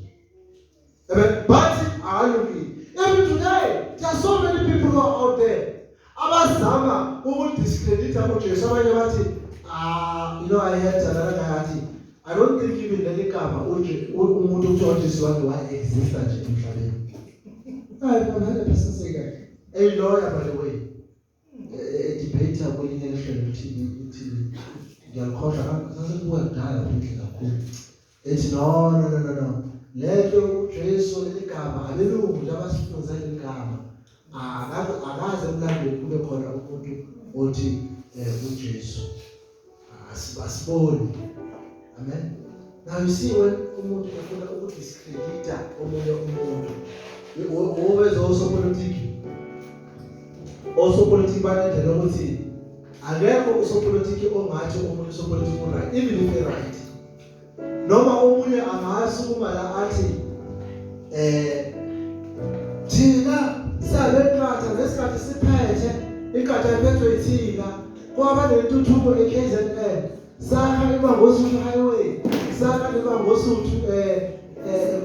Amen. Bathi akalungile. Even today there are so many people who are out there abazama ukudiscredita uJesu. Abanye bathi, ah, I heard another guy athi, "I don't think even leli gama umuntu kuthiwa uJesu wake wa-exista nje emhlabeni." I've heard a person say that, a lawyer by the way, a debater kwelinye ihlelo TV. Ngiyakhohlwa, sasekubuka kudala kuhle kakhulu, ethi, "No, no, no, no, no, lento uJesu, leli gama abelungu nje abasifunza leli gama, akaze emlandweni kube khona umuntu othi uJesu, asiboni." Amen. Now you see, when umuntu efuna ukudiscredita omunye umuntu, obezo osopolitiki banendlela yokuthi akekho usopolitiki ongathi omunye usopolitiki u-right, even if right. Noma omunye angasukuma la athi, thina sabeNkatha, ngesikhathi siphethe iNkatha iphethwe yithina, kwaba nentuthuko eKZN, sakha iMangosuthu Highway, sakha iMangosuthu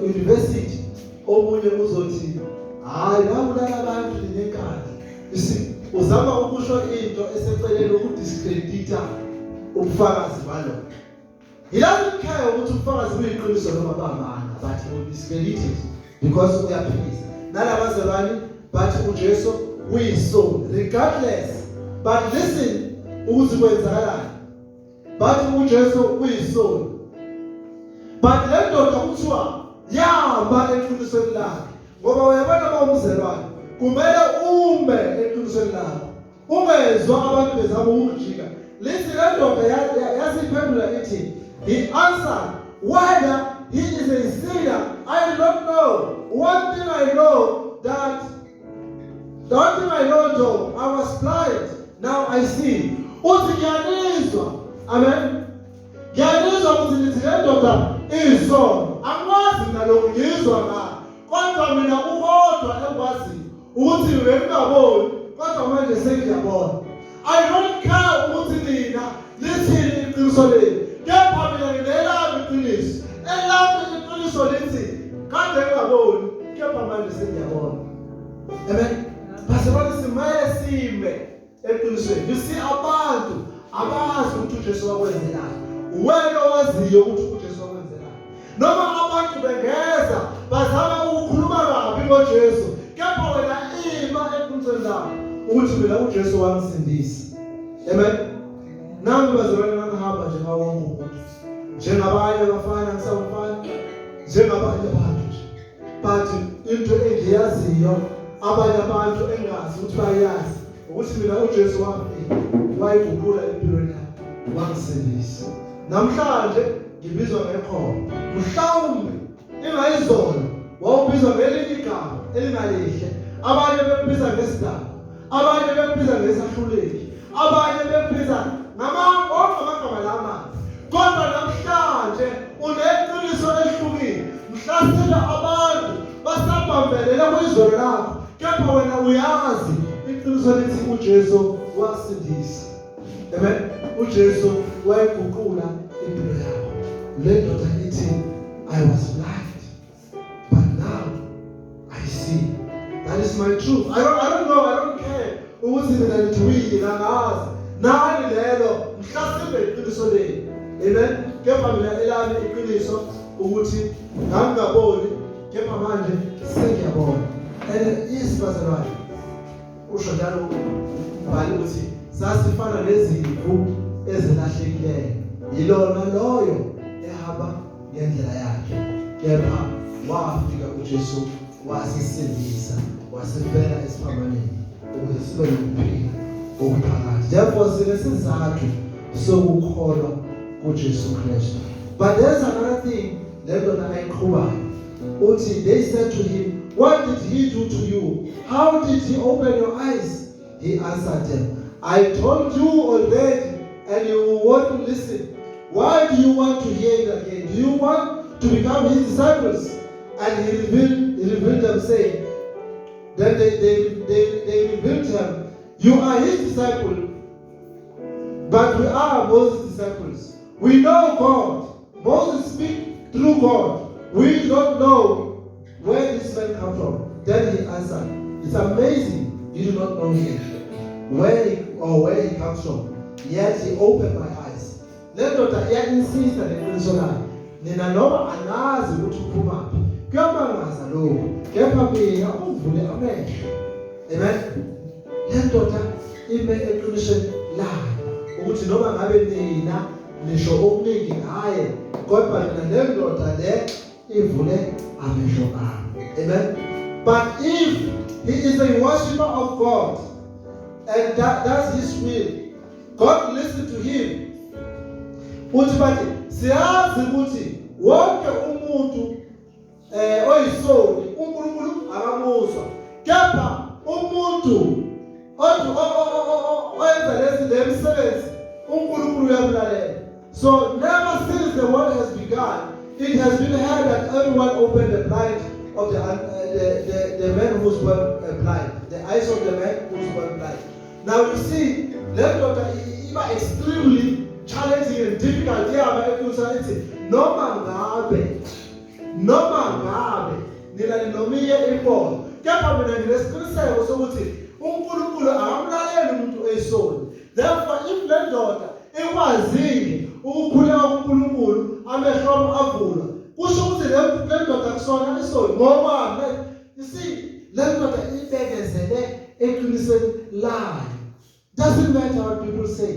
University, omunye uzothi, "Hayi, nabulala abantu neNkatha." You see, uzama ukusho into eseceleni ukudiscredita ubufakazi balokho. He doesn't care ukuthi ubufakazi buyiqiniso noma bamanga, but he will discredit it because uyaphikisa. Nalabazalwane bathi uJesu uyisoni regardless. But listen ukuthi kwenzakalani. Bathi uJesu uyisoni, but le ndoda kuthiwa yama eqinisweni lakhe, ngoba uyabona, uma umzelwane kumele ume eqinisweni lakho, ungezwa abantu bezama ukujika. Lithi le ndoda yasiphendula ithi, he answered, "Whether he is a sinner, I do not know. One thing I know that the one thing I know though, I was blind, now I see." Uthi, "Ngiyanizwa, amen, ngiyanizwa ukuthi nithi le ndoda iyisono. Angikwazi mina lokhu, ngizwa nga, kodwa mina kukodwa engikwaziyo ukuthi bengingaboni, kodwa manje sengiyabona. I don't care ukuthi nina lithini iqiniso lenu, kepha mina nginelami iqiniso. Elami iqiniso lithi kade ngingaboni, kepha manje sengiyabona." Amen. Bazalwane, simele sime eqinisweni. You see, abantu abazi ukuthi uJesu wakwenzelani, wena owaziyo ukuthi uJesu wakwenzelani. Noma abantu bengeza bazama ukukhuluma kabi ngoJesu, kepha wena ima eqinisweni lakho ukuthi mina uJesu wangisindisa. Amen. Nami bazalwane, ngangihamba njengawo wonke umuntu, njengabanye abafana, ngisawumfana njengabanye abantu nje, but into engiyaziyo abanye abantu engazi ukuthi bayazi ukuthi mina uJesu wafika wayiguqula impilo yami, wangisindisa. Namhlanje ngibizwa ngekhono. Mhlawumbe ingayizolo wawubizwa ngelinye igama elingalihle, abanye bekubiza ngesidaba, abanye bekubiza ngesahluleki, abanye bekubiza ngama onke amagama lamabi, kodwa namhlanje uneqiniso elihlukile. Mhlasela abantu basabambelele kwizolo lakho, kepha wena uyazi iqiniso lithi uJesu wasindisa. Amen. UJesu wayiguqula. Le ndoda ithi, "I was blind, but now I see." That is my truth. I don't know, I don't care ukuthi mina nithi uyini, angazi nani lelo, mhlasimbe iqiniso lenu. Amen. Kepha mina elami iqiniso ukuthi ngangingaboni, kepha manje sengiyabona. And yes, bazalwane, usho njalo umbhali ukuthi sasifana nezimvu ezilahlekileyo, yilona loyo ehamba ngendlela yakhe, kepha wafika uJesu wasisindisa, wasifela esiphambanweni ukuze sibe nokuphila okuphakade. Therefore sinesizathu sokukholwa kuJesu Kristu. But there's another thing le ndoda ayiqhubayo. Uthi, they said to him, "What did he do to you? How did he open your eyes?" He answered them, "I told you already, and you won't listen. Why do you want to hear it again? Do you want to become his disciples?" And he revealed them, saying, then they revealed him, "You are his disciple, but we are Moses' disciples. We know God. Moses speak through God. We don't know where this man come from." Then he answered, "It's amazing you do not know him, where he, or where he comes from. Yet he opened my eyes." Le ndoda iya-insista neqiniso layo. Nina noma anazi ukuthi uphumaphi. Kuyamangaza lokhu. Kepha mina uvule amehlo. Amen. Le ndoda ime eqinisweni layo ukuthi noma ngabe nina nisho okuningi ngaye, kodwa mina le ndoda le ivule amehlo ami. Amen. But if he is a worshipper of God and that does his will, God listen to him. Uthi bathi siyazi ukuthi wonke umuntu oyisoni uNkulunkulu akamuzwa, kepha umuntu othi oyenza lezi lemisebenzi uNkulunkulu uyamlalela. So never since the world has begun it has been heard that everyone opened the blind of the man who's born blind, the eyes of the man who's born blind. Now you see, le ndoda iba extremely challenging and difficult yaba ekusa ithi noma ngabe nina ninomiye imbono, kepha mina nginesiqiniseko sokuthi uNkulunkulu akamlaleli umuntu oyisoni. Therefore, if le ndoda ikwazile ukukhuleka kuNkulunkulu, amehlo avulwa, kusho ukuthi le ndoda kusona isoni ngoba, you see, le ndoda ibekezele eqinisweni layo. Doesn't matter what people say,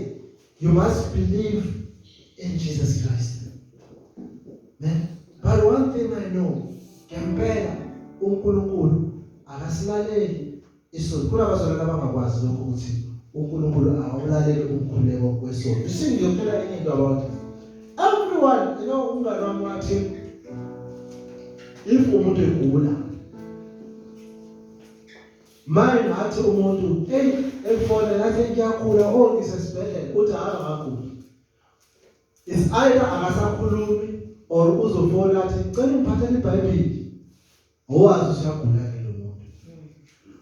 you must believe in Jesus Christ. Man, but one thing I know, ngempela uNkulunkulu akasilaleli isoni. Kunabazalwane abangakwazi lokho ukuthi uNkulunkulu akawulaleli umkhuleko wesoni. You see, ngiyokutshela enye into about it. Everyone, umngane wami wathi if umuntu egula, manje ngathi umuntu, hey, efonela ngathi ngiyagula, oh, ngisesibhedlela, uthi hayi, akaguli. Is either akasakhulumi or uzofona athi ngicela ungiphathele iBhayibheli. Owazi usiyagula ke lo muntu.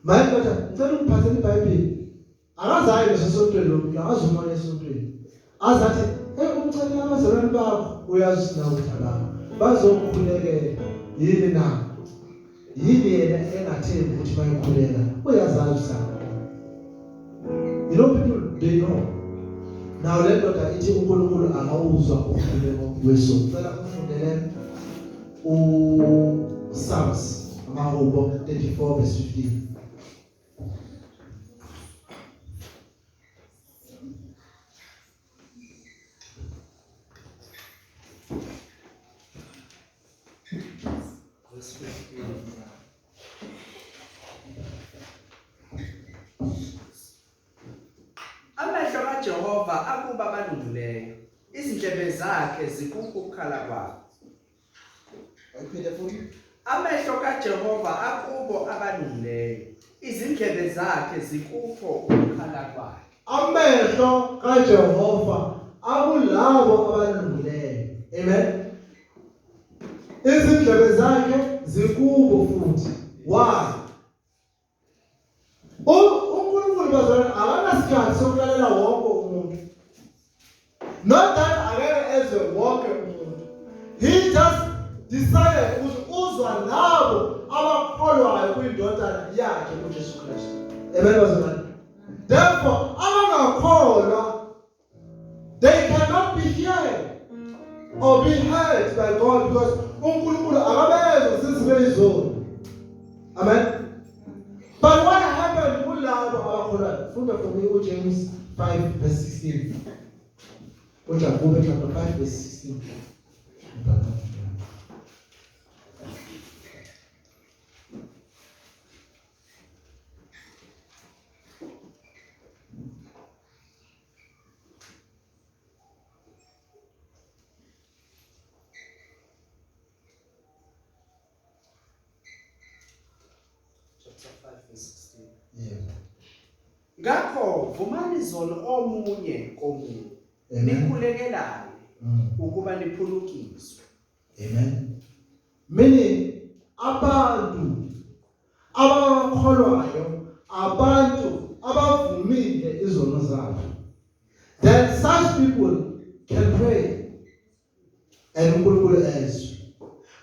Manje kodwa ngicela ungiphathele iBhayibheli. Akazayi nesontweni lo muntu, akazumona esontweni. Azathi, "Hey, umcelela abazalwane bakho," uyazi na ukuthi abakho bazokhulekela yini na? Yini yena engathembi ukuthi bayokhuleka? Uyazazi usakho. People, they know. Now le ndoda ithi uNkulunkulu akawuzwa umkhuleko wesoni. Cela ufundele uPsalms, amahubo 34 verse 15. Verse 15. Amehlo kaJehova akuba abalungileyo, izindlebe zakhe zikukho ukukhala kwabo. Ayiphinde futhi. Amehlo kaJehova akubo abalungileyo, izindlebe zakhe zikukho ukukhala kwakhe. Amehlo kaJehova akulabo abalungileyo. Amen. Izindlebe zakhe zikubo futhi. Why? UNkulunkulu, bazalwane, akanasikhathi sokulalela wonke umuntu. Not that akeke ezwe wonke umuntu. labo abakholwayo kwindodana yakhe uJesu Kristu. Amen bazalwane. Therefore abangakholwa, they cannot be heard or be heard by God, because uNkulunkulu akabezwa since beyizoni. Amen. But what happened kulabo abakholwayo? Funda for me uJames 5 verse 16. UJakobe chapter 5 verse 16. Chapter 5 verse 16. Yebo. Ngakho vumani izono omunye komunye. Amen. Nikhulekelane ukuba niphulukiswe. Amen. Meaning abantu abakholwayo, abantu abavumile izono zabo. Then such people can pray and uNkulunkulu ezwe.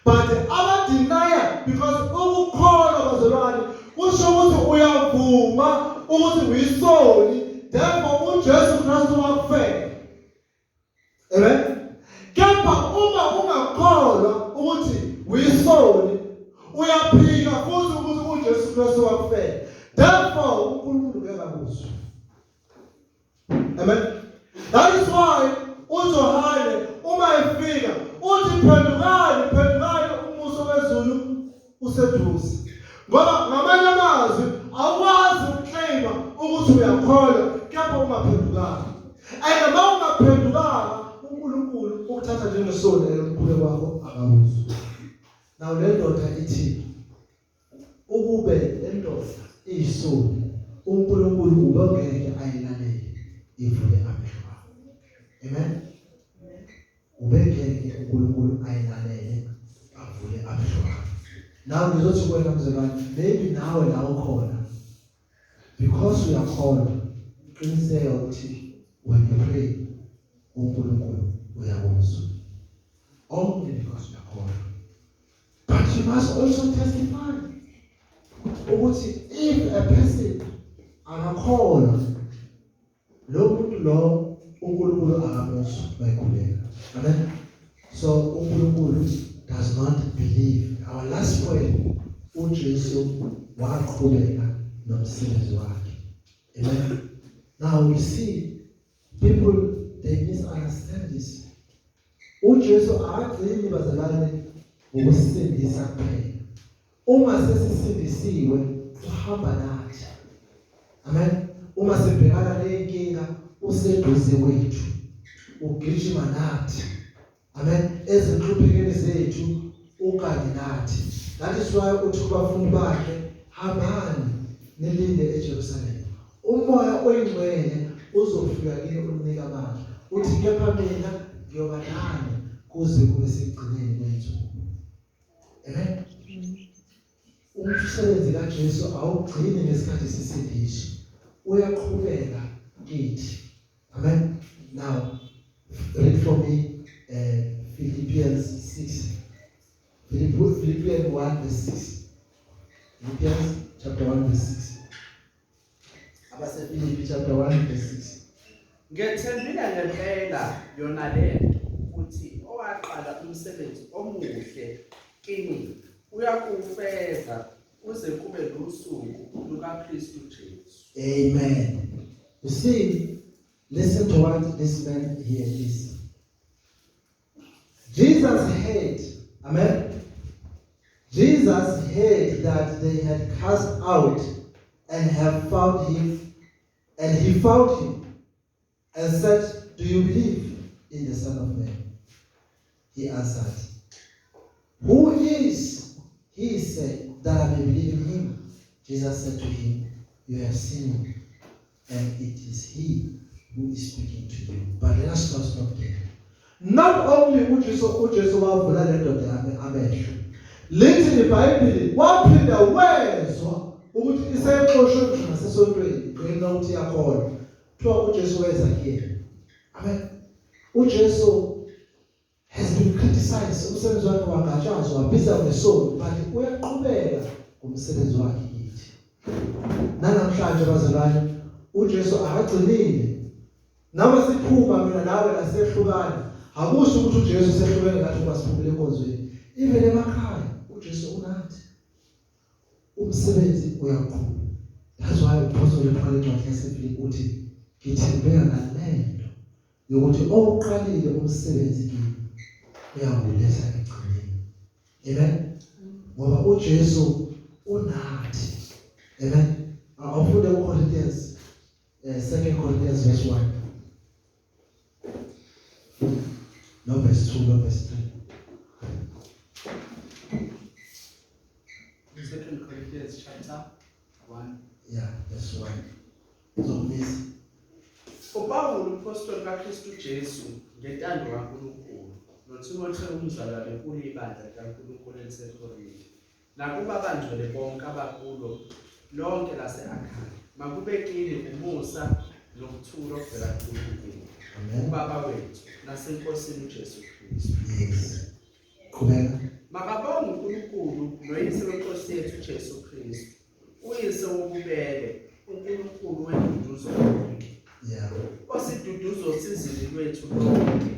But abadenier, because ukukholwa bazalwane kusho ukuthi uyavuma ukuthi uyisoni, therefore uJesu Kristu wakufela. Amen. Kepha uma ungakholwa ukuthi uyisoni, uyaphika futhi ukuthi uJesu Kristu wakufela. Therefore uNkulunkulu ngeke akuzwe. Amen. That is why uJohane uma efika uthi, "Phendukani, phendukani, umbuso wezulu useduze." Ngoba ngamanye amazwi awukwazi ukuclaima ukuthi uyakholwa kepha ungaphendukanga. And uma ungaphendukanga, uNkulunkulu ukuthatha njengesoni, umkhuleko wakho akawuzwa. Now le ndoda ithi ukube le ndoda iyisoni, uNkulunkulu ubengeke ayilalele ivule amehlo akho. Amen. Ubengeke uNkulunkulu ayilalele avule amehlo akho. Now ngizothi kuwena mzalwane, maybe nawe la ukhona, because uyakholwa, qiniseka ukuthi when you pray uNkulunkulu uyakuzwa, only because uyakholwa. But you must also testify ukuthi if a person akakholwa, lo muntu lo uNkulunkulu akamuzwa mayikhuleka. Amen. So uNkulunkulu does not believe. Our last point, uJesu waqhubeka nomsebenzi wakhe. Amen. Now we see people, they misunderstand this. uJesu akagcini bazalwane ngokusindisa kuphela. Uma sesisindisiwe, uhamba nathi. Amen. Uma sibhekana nenkinga, useduze kwethu, ugijima nathi. Amen. Ezinhluphekweni zethu ukanye nathi. That is why uthi kubafundi bakhe, "Hambani nilinde eJerusalem, uMoya oyiNgcwele uzofika kini unika amandla." Uthi, "Kepha mina ngiyoba nani kuze kube sekugcineni kwethu." Amen. Umsebenzi kaJesu awugcini ngesikhathi sisindiswa, uyaqhubeka kithi. Amen. Now read for me Philippians 6, Philippians 1 verse 6. Philippians chapter 1 verse 6. AbaseFilipi chapter 1 verse 6. Ngethembile ngempela yona lento ukuthi owaqala umsebenzi omuhle kini uyakuwufeza kuze kube lusuku lukaKristu Jesu. Amen. You see, listen to what this man here is. Jesus heard, amen. Jesus heard that they had cast out and have found him, and he found him and said, "Do you believe in the Son of Man?" He answered, "Who is he?" said, "that I may believe in him?" Jesus said to him, "You have seen him, and it is he who is speaking to you." But let us not stop there. Not only uJesu wavula le ndoda yami amehlo, lithi iBhayibheli waphinda wezwa ukuthi isexoshwe ngisho nasesontweni ngenxa yokuthi iyakholwa. Kuthiwa uJesu weza kuyena. Amen. UJesu has been criticized, umsebenzi wakhe wagatshazwa, wabizwa ngesono, but uyaqhubeka ngomsebenzi wakhe kithi. Nanamhlanje bazalwane, uJesu akagcinile. Noma siphuma mina nawe lasehlukana, akusho ukuthi uJesu sehlukene nathi uma siphumile enkonzweni. Even emakhaya uJesu unathi. Umsebenzi uyaqhuba. That's why uPostoli Paul encwadini yaseFilipi uthi ngithembeka ngalento yokuthi owuqalile umsebenzi kimi uyawuletha ekugcineni. Amen. Ngoba uJesu unathi. Amen. Awufunde kuCorinthians, 2 Corinthians verse 1. No verse 2, no verse 3. 2 Corinthians chapter 1. Yeah, verse 1. Uzokumisa. uPawulu umpostoli kaKristu Jesu ngentando kaNkulunkulu noThimotheo umzalwane kulo ibandla likaNkulunkulu eliseKorinte nakuba abangcwele bonke abakulo lonke lase-Akhaya, makube kini umusa nokuthula okuvela kuNkulunkulu Amen. uBaba wethu naseNkosini uJesu Kristu. Yes. Qhubeka. Makabonge uNkulunkulu noyise wenkosi yethu uJesu Kristu, uyise wobubele, uNkulunkulu wenduduzo yonke, osiduduzo osizini lwethu lonke,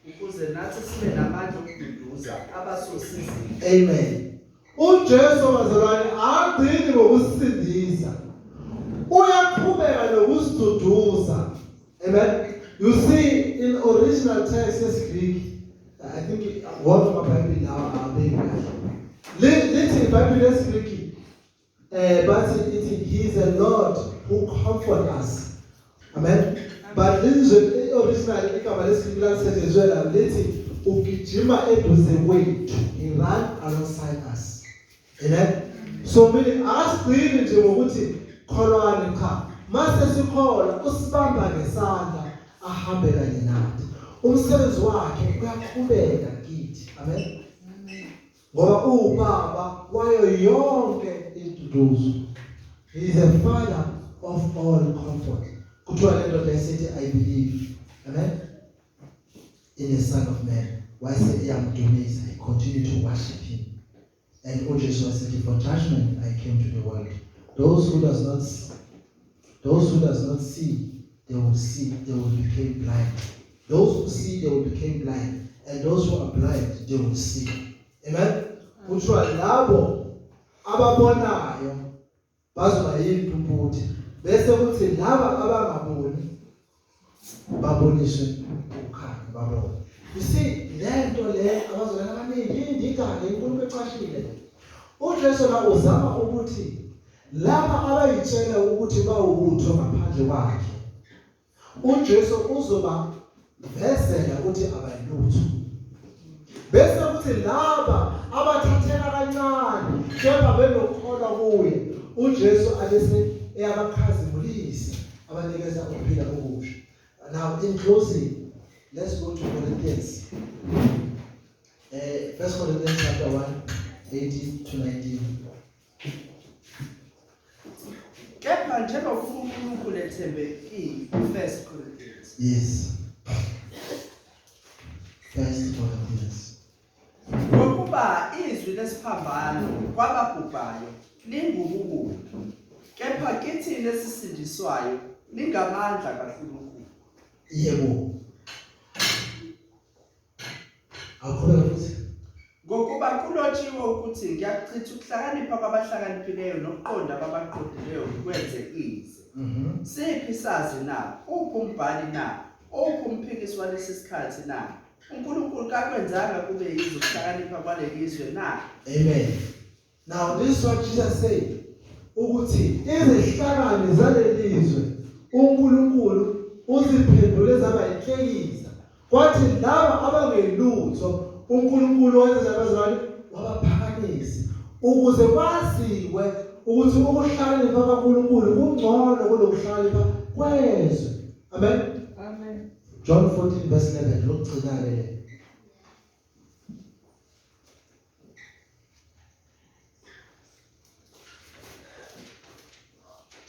ukuze nathi sibe namandla okududuza abasosizini. Amen. UJesu bazalwane agcini ngokusindisa. Uyaqhubeka nokusiduduza. Amen. You see in original text yesiGreek, I think wonke amaBhayibheli lawa abeki kahle. Lithi iBhayibheli lesiGreek bathi ithi he is a Lord who comfort us. Amen. But lizwe original igama lesiGreek lalisetshenziswe la lithi ugijima eduze kwethu. He run alongside us. Amen. So meaning asigcini nje ngokuthi kholwani, cha. Mase sikholwa usibamba ngesandla ahambe kanye nathi. Umsebenzi wakhe uyaqhubeka kithi. Amen. Ngoba uBaba wayo yonke induduzo. He is a father of all comfort. Kuthiwa le ndoda esithi I believe. Amen. In the Son of Man. Wayese iyamdumisa, he continued to worship him. And uJesu wasethi, for judgment I came to the world. Those who does not see, they will see, they will become blind. Those who see, they will become blind. And those who are blind, they will see. Amen. Kuthiwa labo ababonayo bazoba yimpumputhe, bese kuthi laba abangaboni baboniswe ukukhanya, babone. You see, lento le abazalwane abaningi indida-ke inkulumo ecashile. uJesu la uzama ukuthi laba abayitshela ukuthi bawutho ngaphandle kwakhe, uJesu uzoba vezela ukuthi abayilutho, bese kuthi laba abathatheka kancane kepha benokukholwa kuye, uJesu alese eyabakhazimulisa, abanikeza ukuphila okusha. Now in closing, let's go to Corinthians, First Corinthians chapter 1 18 to 19. Kepha njengoba uNkulunkulu ethembekile, First Corinthians. Yes, First Corinthians. Ngokuba izwi lesiphambano kwababhubhayo lingubuwula, kepha kithina esisindiswayo lingamandla kaNkulunkulu. Yebo, awuqhubeka futhi. Ngokuba kulotshiwe ukuthi ngiyakuchitha ukuhlakanipha kwabahlakaniphileyo nokuqonda kwabaqondileyo ngikwenze ize. Siphi sazi na? Uphi umbhali na? Uphi umphikisi walesi sikhathi na? uNkulunkulu kakwenzanga kube yize ukuhlakanipha kwalelizwe na? Amen. Now this is what Jesus said, ukuthi izihlakani zalelizwe uNkulunkulu uziphendule zaba inhlekisa, kwathi laba abangelutho uNkulunkulu wenza abazalwane wabaphakamisa, ukuze kwaziwe ukuthi ukuhlakanipha kaNkulunkulu kungcono kunokuhlakanipha kwezwe. Amen. Amen. John 14 verse 11, lokugcina ke le.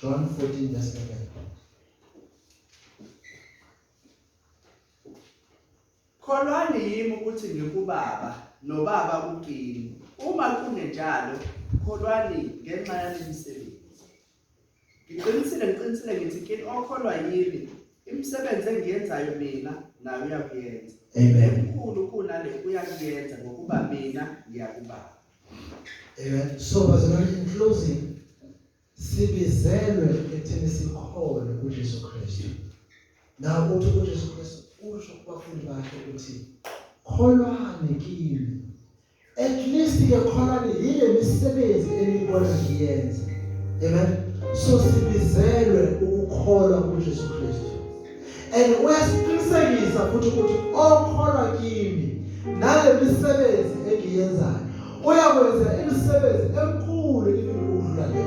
John 14 verse 11. Kholwani Kholwani yimi ukuthi ngikuBaba noBaba ukimi. Uma kungenjalo, kholwani ngenxa yale misebenzi. Ngiqinisile, ngiqinisile ngithi kini, okholwa yimi, imisebenzi engiyenzayo mina nayo uyakuyenza. Amen. Emikhulu kunale uyakuyenza, ngokuba mina ngiya kuBaba. Amen. So bazalwane, in closing, sibizelwe ekutheni sikholwe kuJesu Kristu. Now uthi uJesu Kristu usho kubafundi bakhe ukuthi kholwani kimi. At least ke kholwani yile misebenzi enibona ngiyenza. Amen. So sibizelwe ukukholwa kuJesu Kristu. And uyasiqinisekisa futhi ukuthi okholwa kimi nale misebenzi engiyenzayo uyakwenza imisebenzi emkhulu even ukudlula le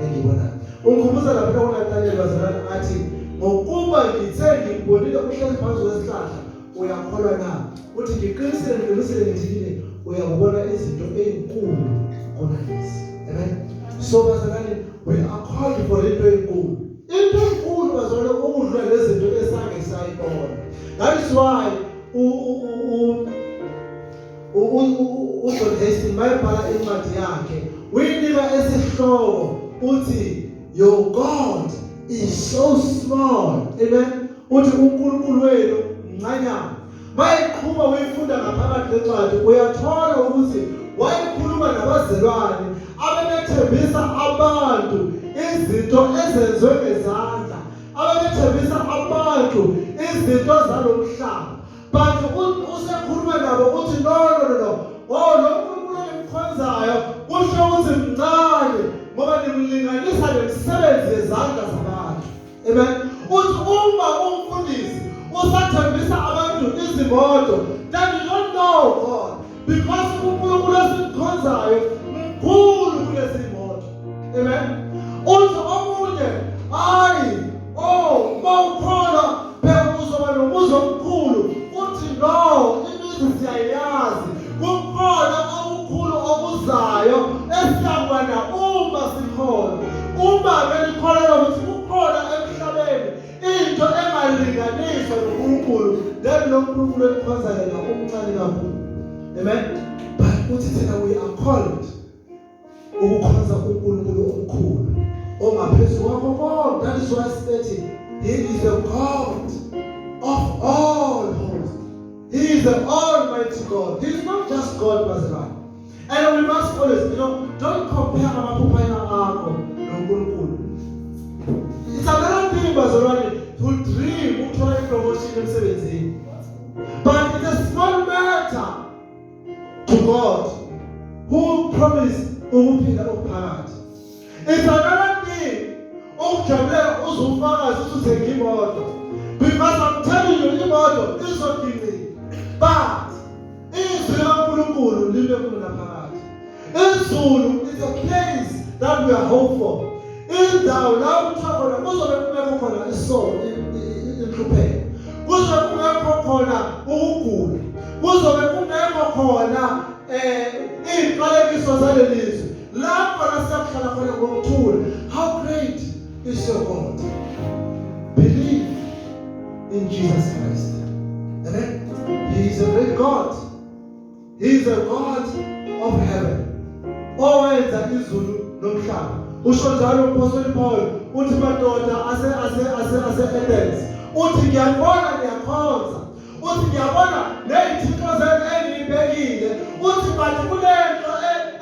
engiyibonayo. Ungikhumbuza lapha kuNathaniel, bazalwane, athi ngokuba ngithe ngikubonile uhlezi phansi kwesihlahla uyakholwa na? Uthi ngiqinisile, ngiqinisile ngithi kini, uyakubona izinto ezinkulu kunalezi. Amen. So bazalwane, we are called for into enkulu, into enkulu bazalwane, ukudlula lezi zinto esake sayibona. That is why uJohn Hastings mayebhala incwadi yakhe uyinika esihloko uthi "Your God is so small." Amen. Uthi uNkulunkulu wenu mncanyana. Mayiqhuma uyifunda ngaphakathi lencwadi, uyathola ukuthi wayekhuluma nabazelwane abebethembisa abantu izinto ezenziwe ngezandla, abebethembisa abantu izinto zalomhlaba, but usekhuluma nabo uthi no, no, no, no, oh, lo nkulunkulu enimkhonzayo kusho ukuthi mncane ngoba nimlinganisa nemisebenzi yezandla zabantu. Amen. Uthi uma umfundisi usathembisa abantu izimoto, then you don't know God, because uNkulunkulu esimkhonzayo mkhulu kulezi moto. Amen. Uthi omunye, hayi, oh, mawukholwa phela uzoba nomuzi omkhulu. Uthi no, imizi siyayazi, kukhona okukhulu okuzayo esiyakubana uma sikholwa. Uma ke likholelwa ukuthi kukhona emhlabeni into engalinganiswa noNkulunkulu, then lo nkulunkulu elikhonza yena umncane kakhulu. Amen. But uthi thina we are called ukukhonza uNkulunkulu omkhulu ongaphezu kwakho konke. That is why sithi he is the God of all hosts. He is the almighty God. He is not just God, bazalwane. And we must always don't compare amaphupho akho noNkulunkulu. It's another thing, bazalwane, to dream ukuthola ipromotion emsebenzini, but it's a small matter to God who promised ukuphila okuphakathi. It's another thing ukujabulela uzufakazi ukuthi uthenga imoto, because I'm telling you, imoto izoginqika, but izwi likaNkulunkulu libe kunaphakathi. Izulu is a place that we are hopeful, indawo la kuthiwa khona kuzobe kungekho khona isono, inhlupheko, kuzobe kungekho khona ukugula, kuzobe kungekho khona iziqalekiso zalelizwe, lapho la siyakuhlala khona ngokuthula. How great is your God? Believe in Jesus Christ. Amen. He is a great God. He is a God of heaven owenza izulu nomhlaba. Usho njalo uMpostoli Paul, uthi madoda ase Athens, uthi ngiyabona ngiyakhonza, uthi ngiyabona nezithixo zenu engiyibekile, uthi but kunento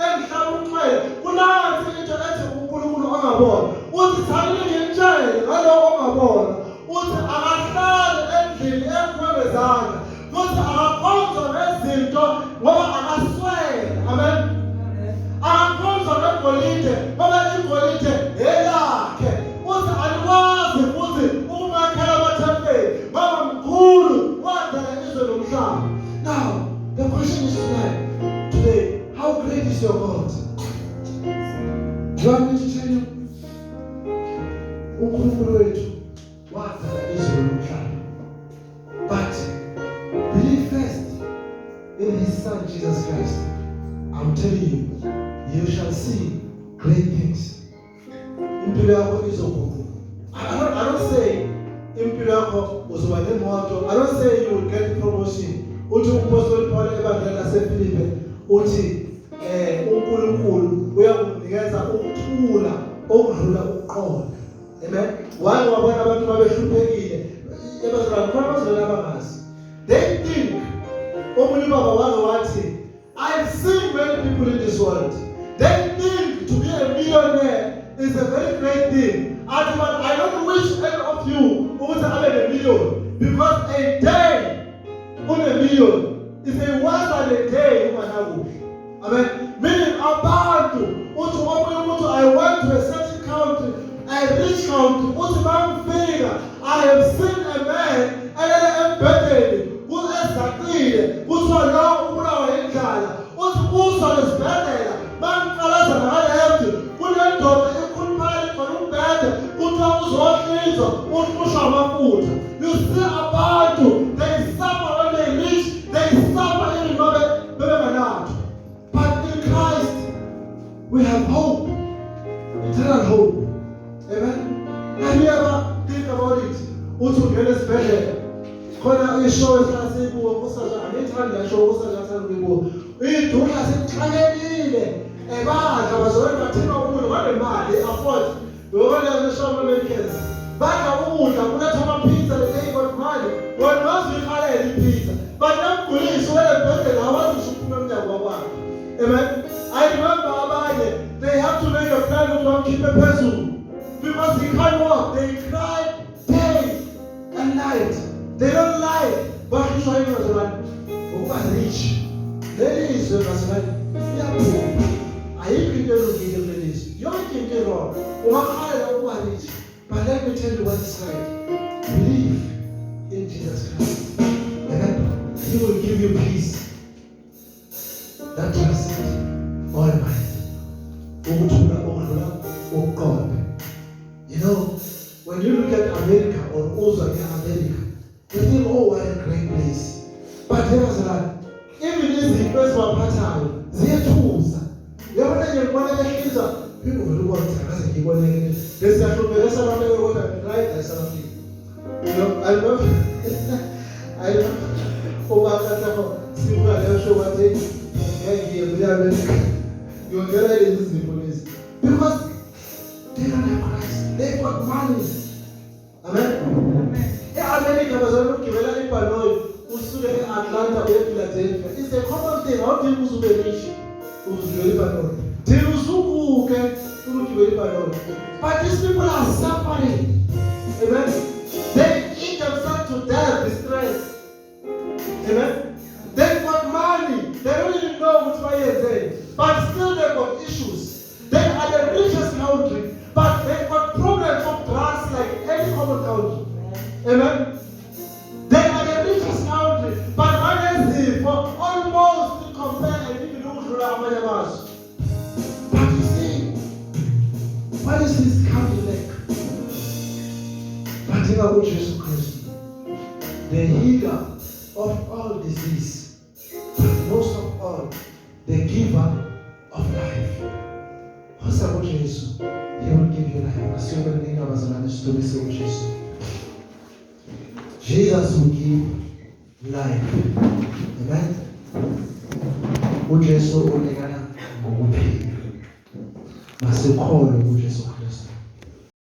engihlaba umxhwele, kunansi into ethi uNkulunkulu ongabona. Uthi thanini ngimtshele ngalowo ongabona, uthi akahlali endlini ekhiwe ngezandla, futhi akakhonzwa ngezinto ngoba akaswele. Amen. Akakhonzwa ngegolide ngoba igolide elakhe. Uthi alikwazi futhi ukumakhela amathempeli ngoba mkhulu, wadala izwe nomhlaba. Now the question is tonight, today, how great is your God? Do you want me to tell you? UNkulunkulu wethu wadala izwe nomhlaba, but believe first in his son Jesus Christ. I'm telling you, you shall see great things. Impilo yakho izoguquka. I don't say impilo yakho uzoba nemoto. I don't say you will get promotion. Uthi uMpostoli Paul ebandleni laseFilipe uthi uNkulunkulu uyakunikeza ukuthula okudlula ukuqonda. Amen. Why wabona abantu babehluphekile ebazalwane khona abazalwane abangazi. They think omunye ubaba wake wathi, I've seen many people in this world. They think to be a millionaire is a very great thing. Athi, but I don't wish any of you ukuthi abe ne-million, because a day une-million is a worse than a day unganakudla. Amen. Meaning abantu uthi omunye umuntu, I went to a certain country, a rich country, uthi mangifika I have seen a man elele embhedeni ezacile, kuthiwa lo ubulawa yindlala. Uthi kuso lesibhedlela bangiqalaza ngaka-left kunendoda ekhuluphele khona umbhede, kuthiwa uzohlinzwa uhlushwa amafutha. You see abantu, they suffer when they rich, they suffer even babe bebenganatho. But in Christ we have hope, eternal hope. Amen. Have you ever think about it? Uthi ungena esibhedlela khona i-show esihlala siyibuka, unkosikazi angiyithandi la show, unkosikazi athanda ukuyibuka. Iy'dudla zixakekile ebadla bazalwane, bathenga ukudla banemali afford yobona le show ama-Americans badla ukudla kuletha ama-pizza, they got money. Wena wazi uyihalela i-pizza, but namgulisa ulele embhedeni awazi ngisho ukuphuma emnyango wakwakhe. Amen. I remember abanye, they have to make a plan ukuthi bamkhiphe phezulu because he can't walk. They cry day and night. They don't lie. Bahlushwa yini bazalwane? Ukuba rich. Leli zwe bazalwane liyabhubha, ayikho into elungile kuleli zwe, yonke into i-wrong. Ungahalela ukuba rich, but let me tell you what is right. Believe in Jesus Christ. Amen. He will give you peace that transcends all mind, ukuthula okudlula ukuqonda. You know, when you look at America or uzwa nge-America, you think, "Oh, what a great place." But bazalwane, even izinto ezibaphathayo ziyethusa. Uyabona nje, ngibona behlinzwa, phinde uvele ubone ukuthi akaze ngiyiboneke lesiyahlupheka eSouth Africa, kodwa right la eSouth Africa. I remember ubaba lapho sibuka leyo show, wathi ngeke ngiye kule America, ngiyongena lezi zifo lezi, because they don't have Christ. They got money. Amen. E-America bazalwane, ukugibela ibhanoyi usuke e-Atlanta uye ePhiladelphia is a common thing. Awudingi uze ube rich uzugibela ibhanoyi, thina usukuke ukugibela ibhanoyi. But these people are suffering. Amen. They eat themselves to death with stress. Amen. They got money, they don't even know ukuthi bayenzeni, but still they got issues. They are the richest country, but they got problems of drugs like any common country. Amen. They are the richest country, but banezifo almost compare and even ukudlula amanye amazwe. But you see, what is this country like? Badinga uJesu Kristu, the healer of all disease, but most of all, the giver of life. Hosa kuJesu, he will give you life. Asiyobeni abazalwane, sidumise uJesu. Jesus will give life. Amen. uJesu unikana ngokuphila. Masikholwe kuJesu Kristu.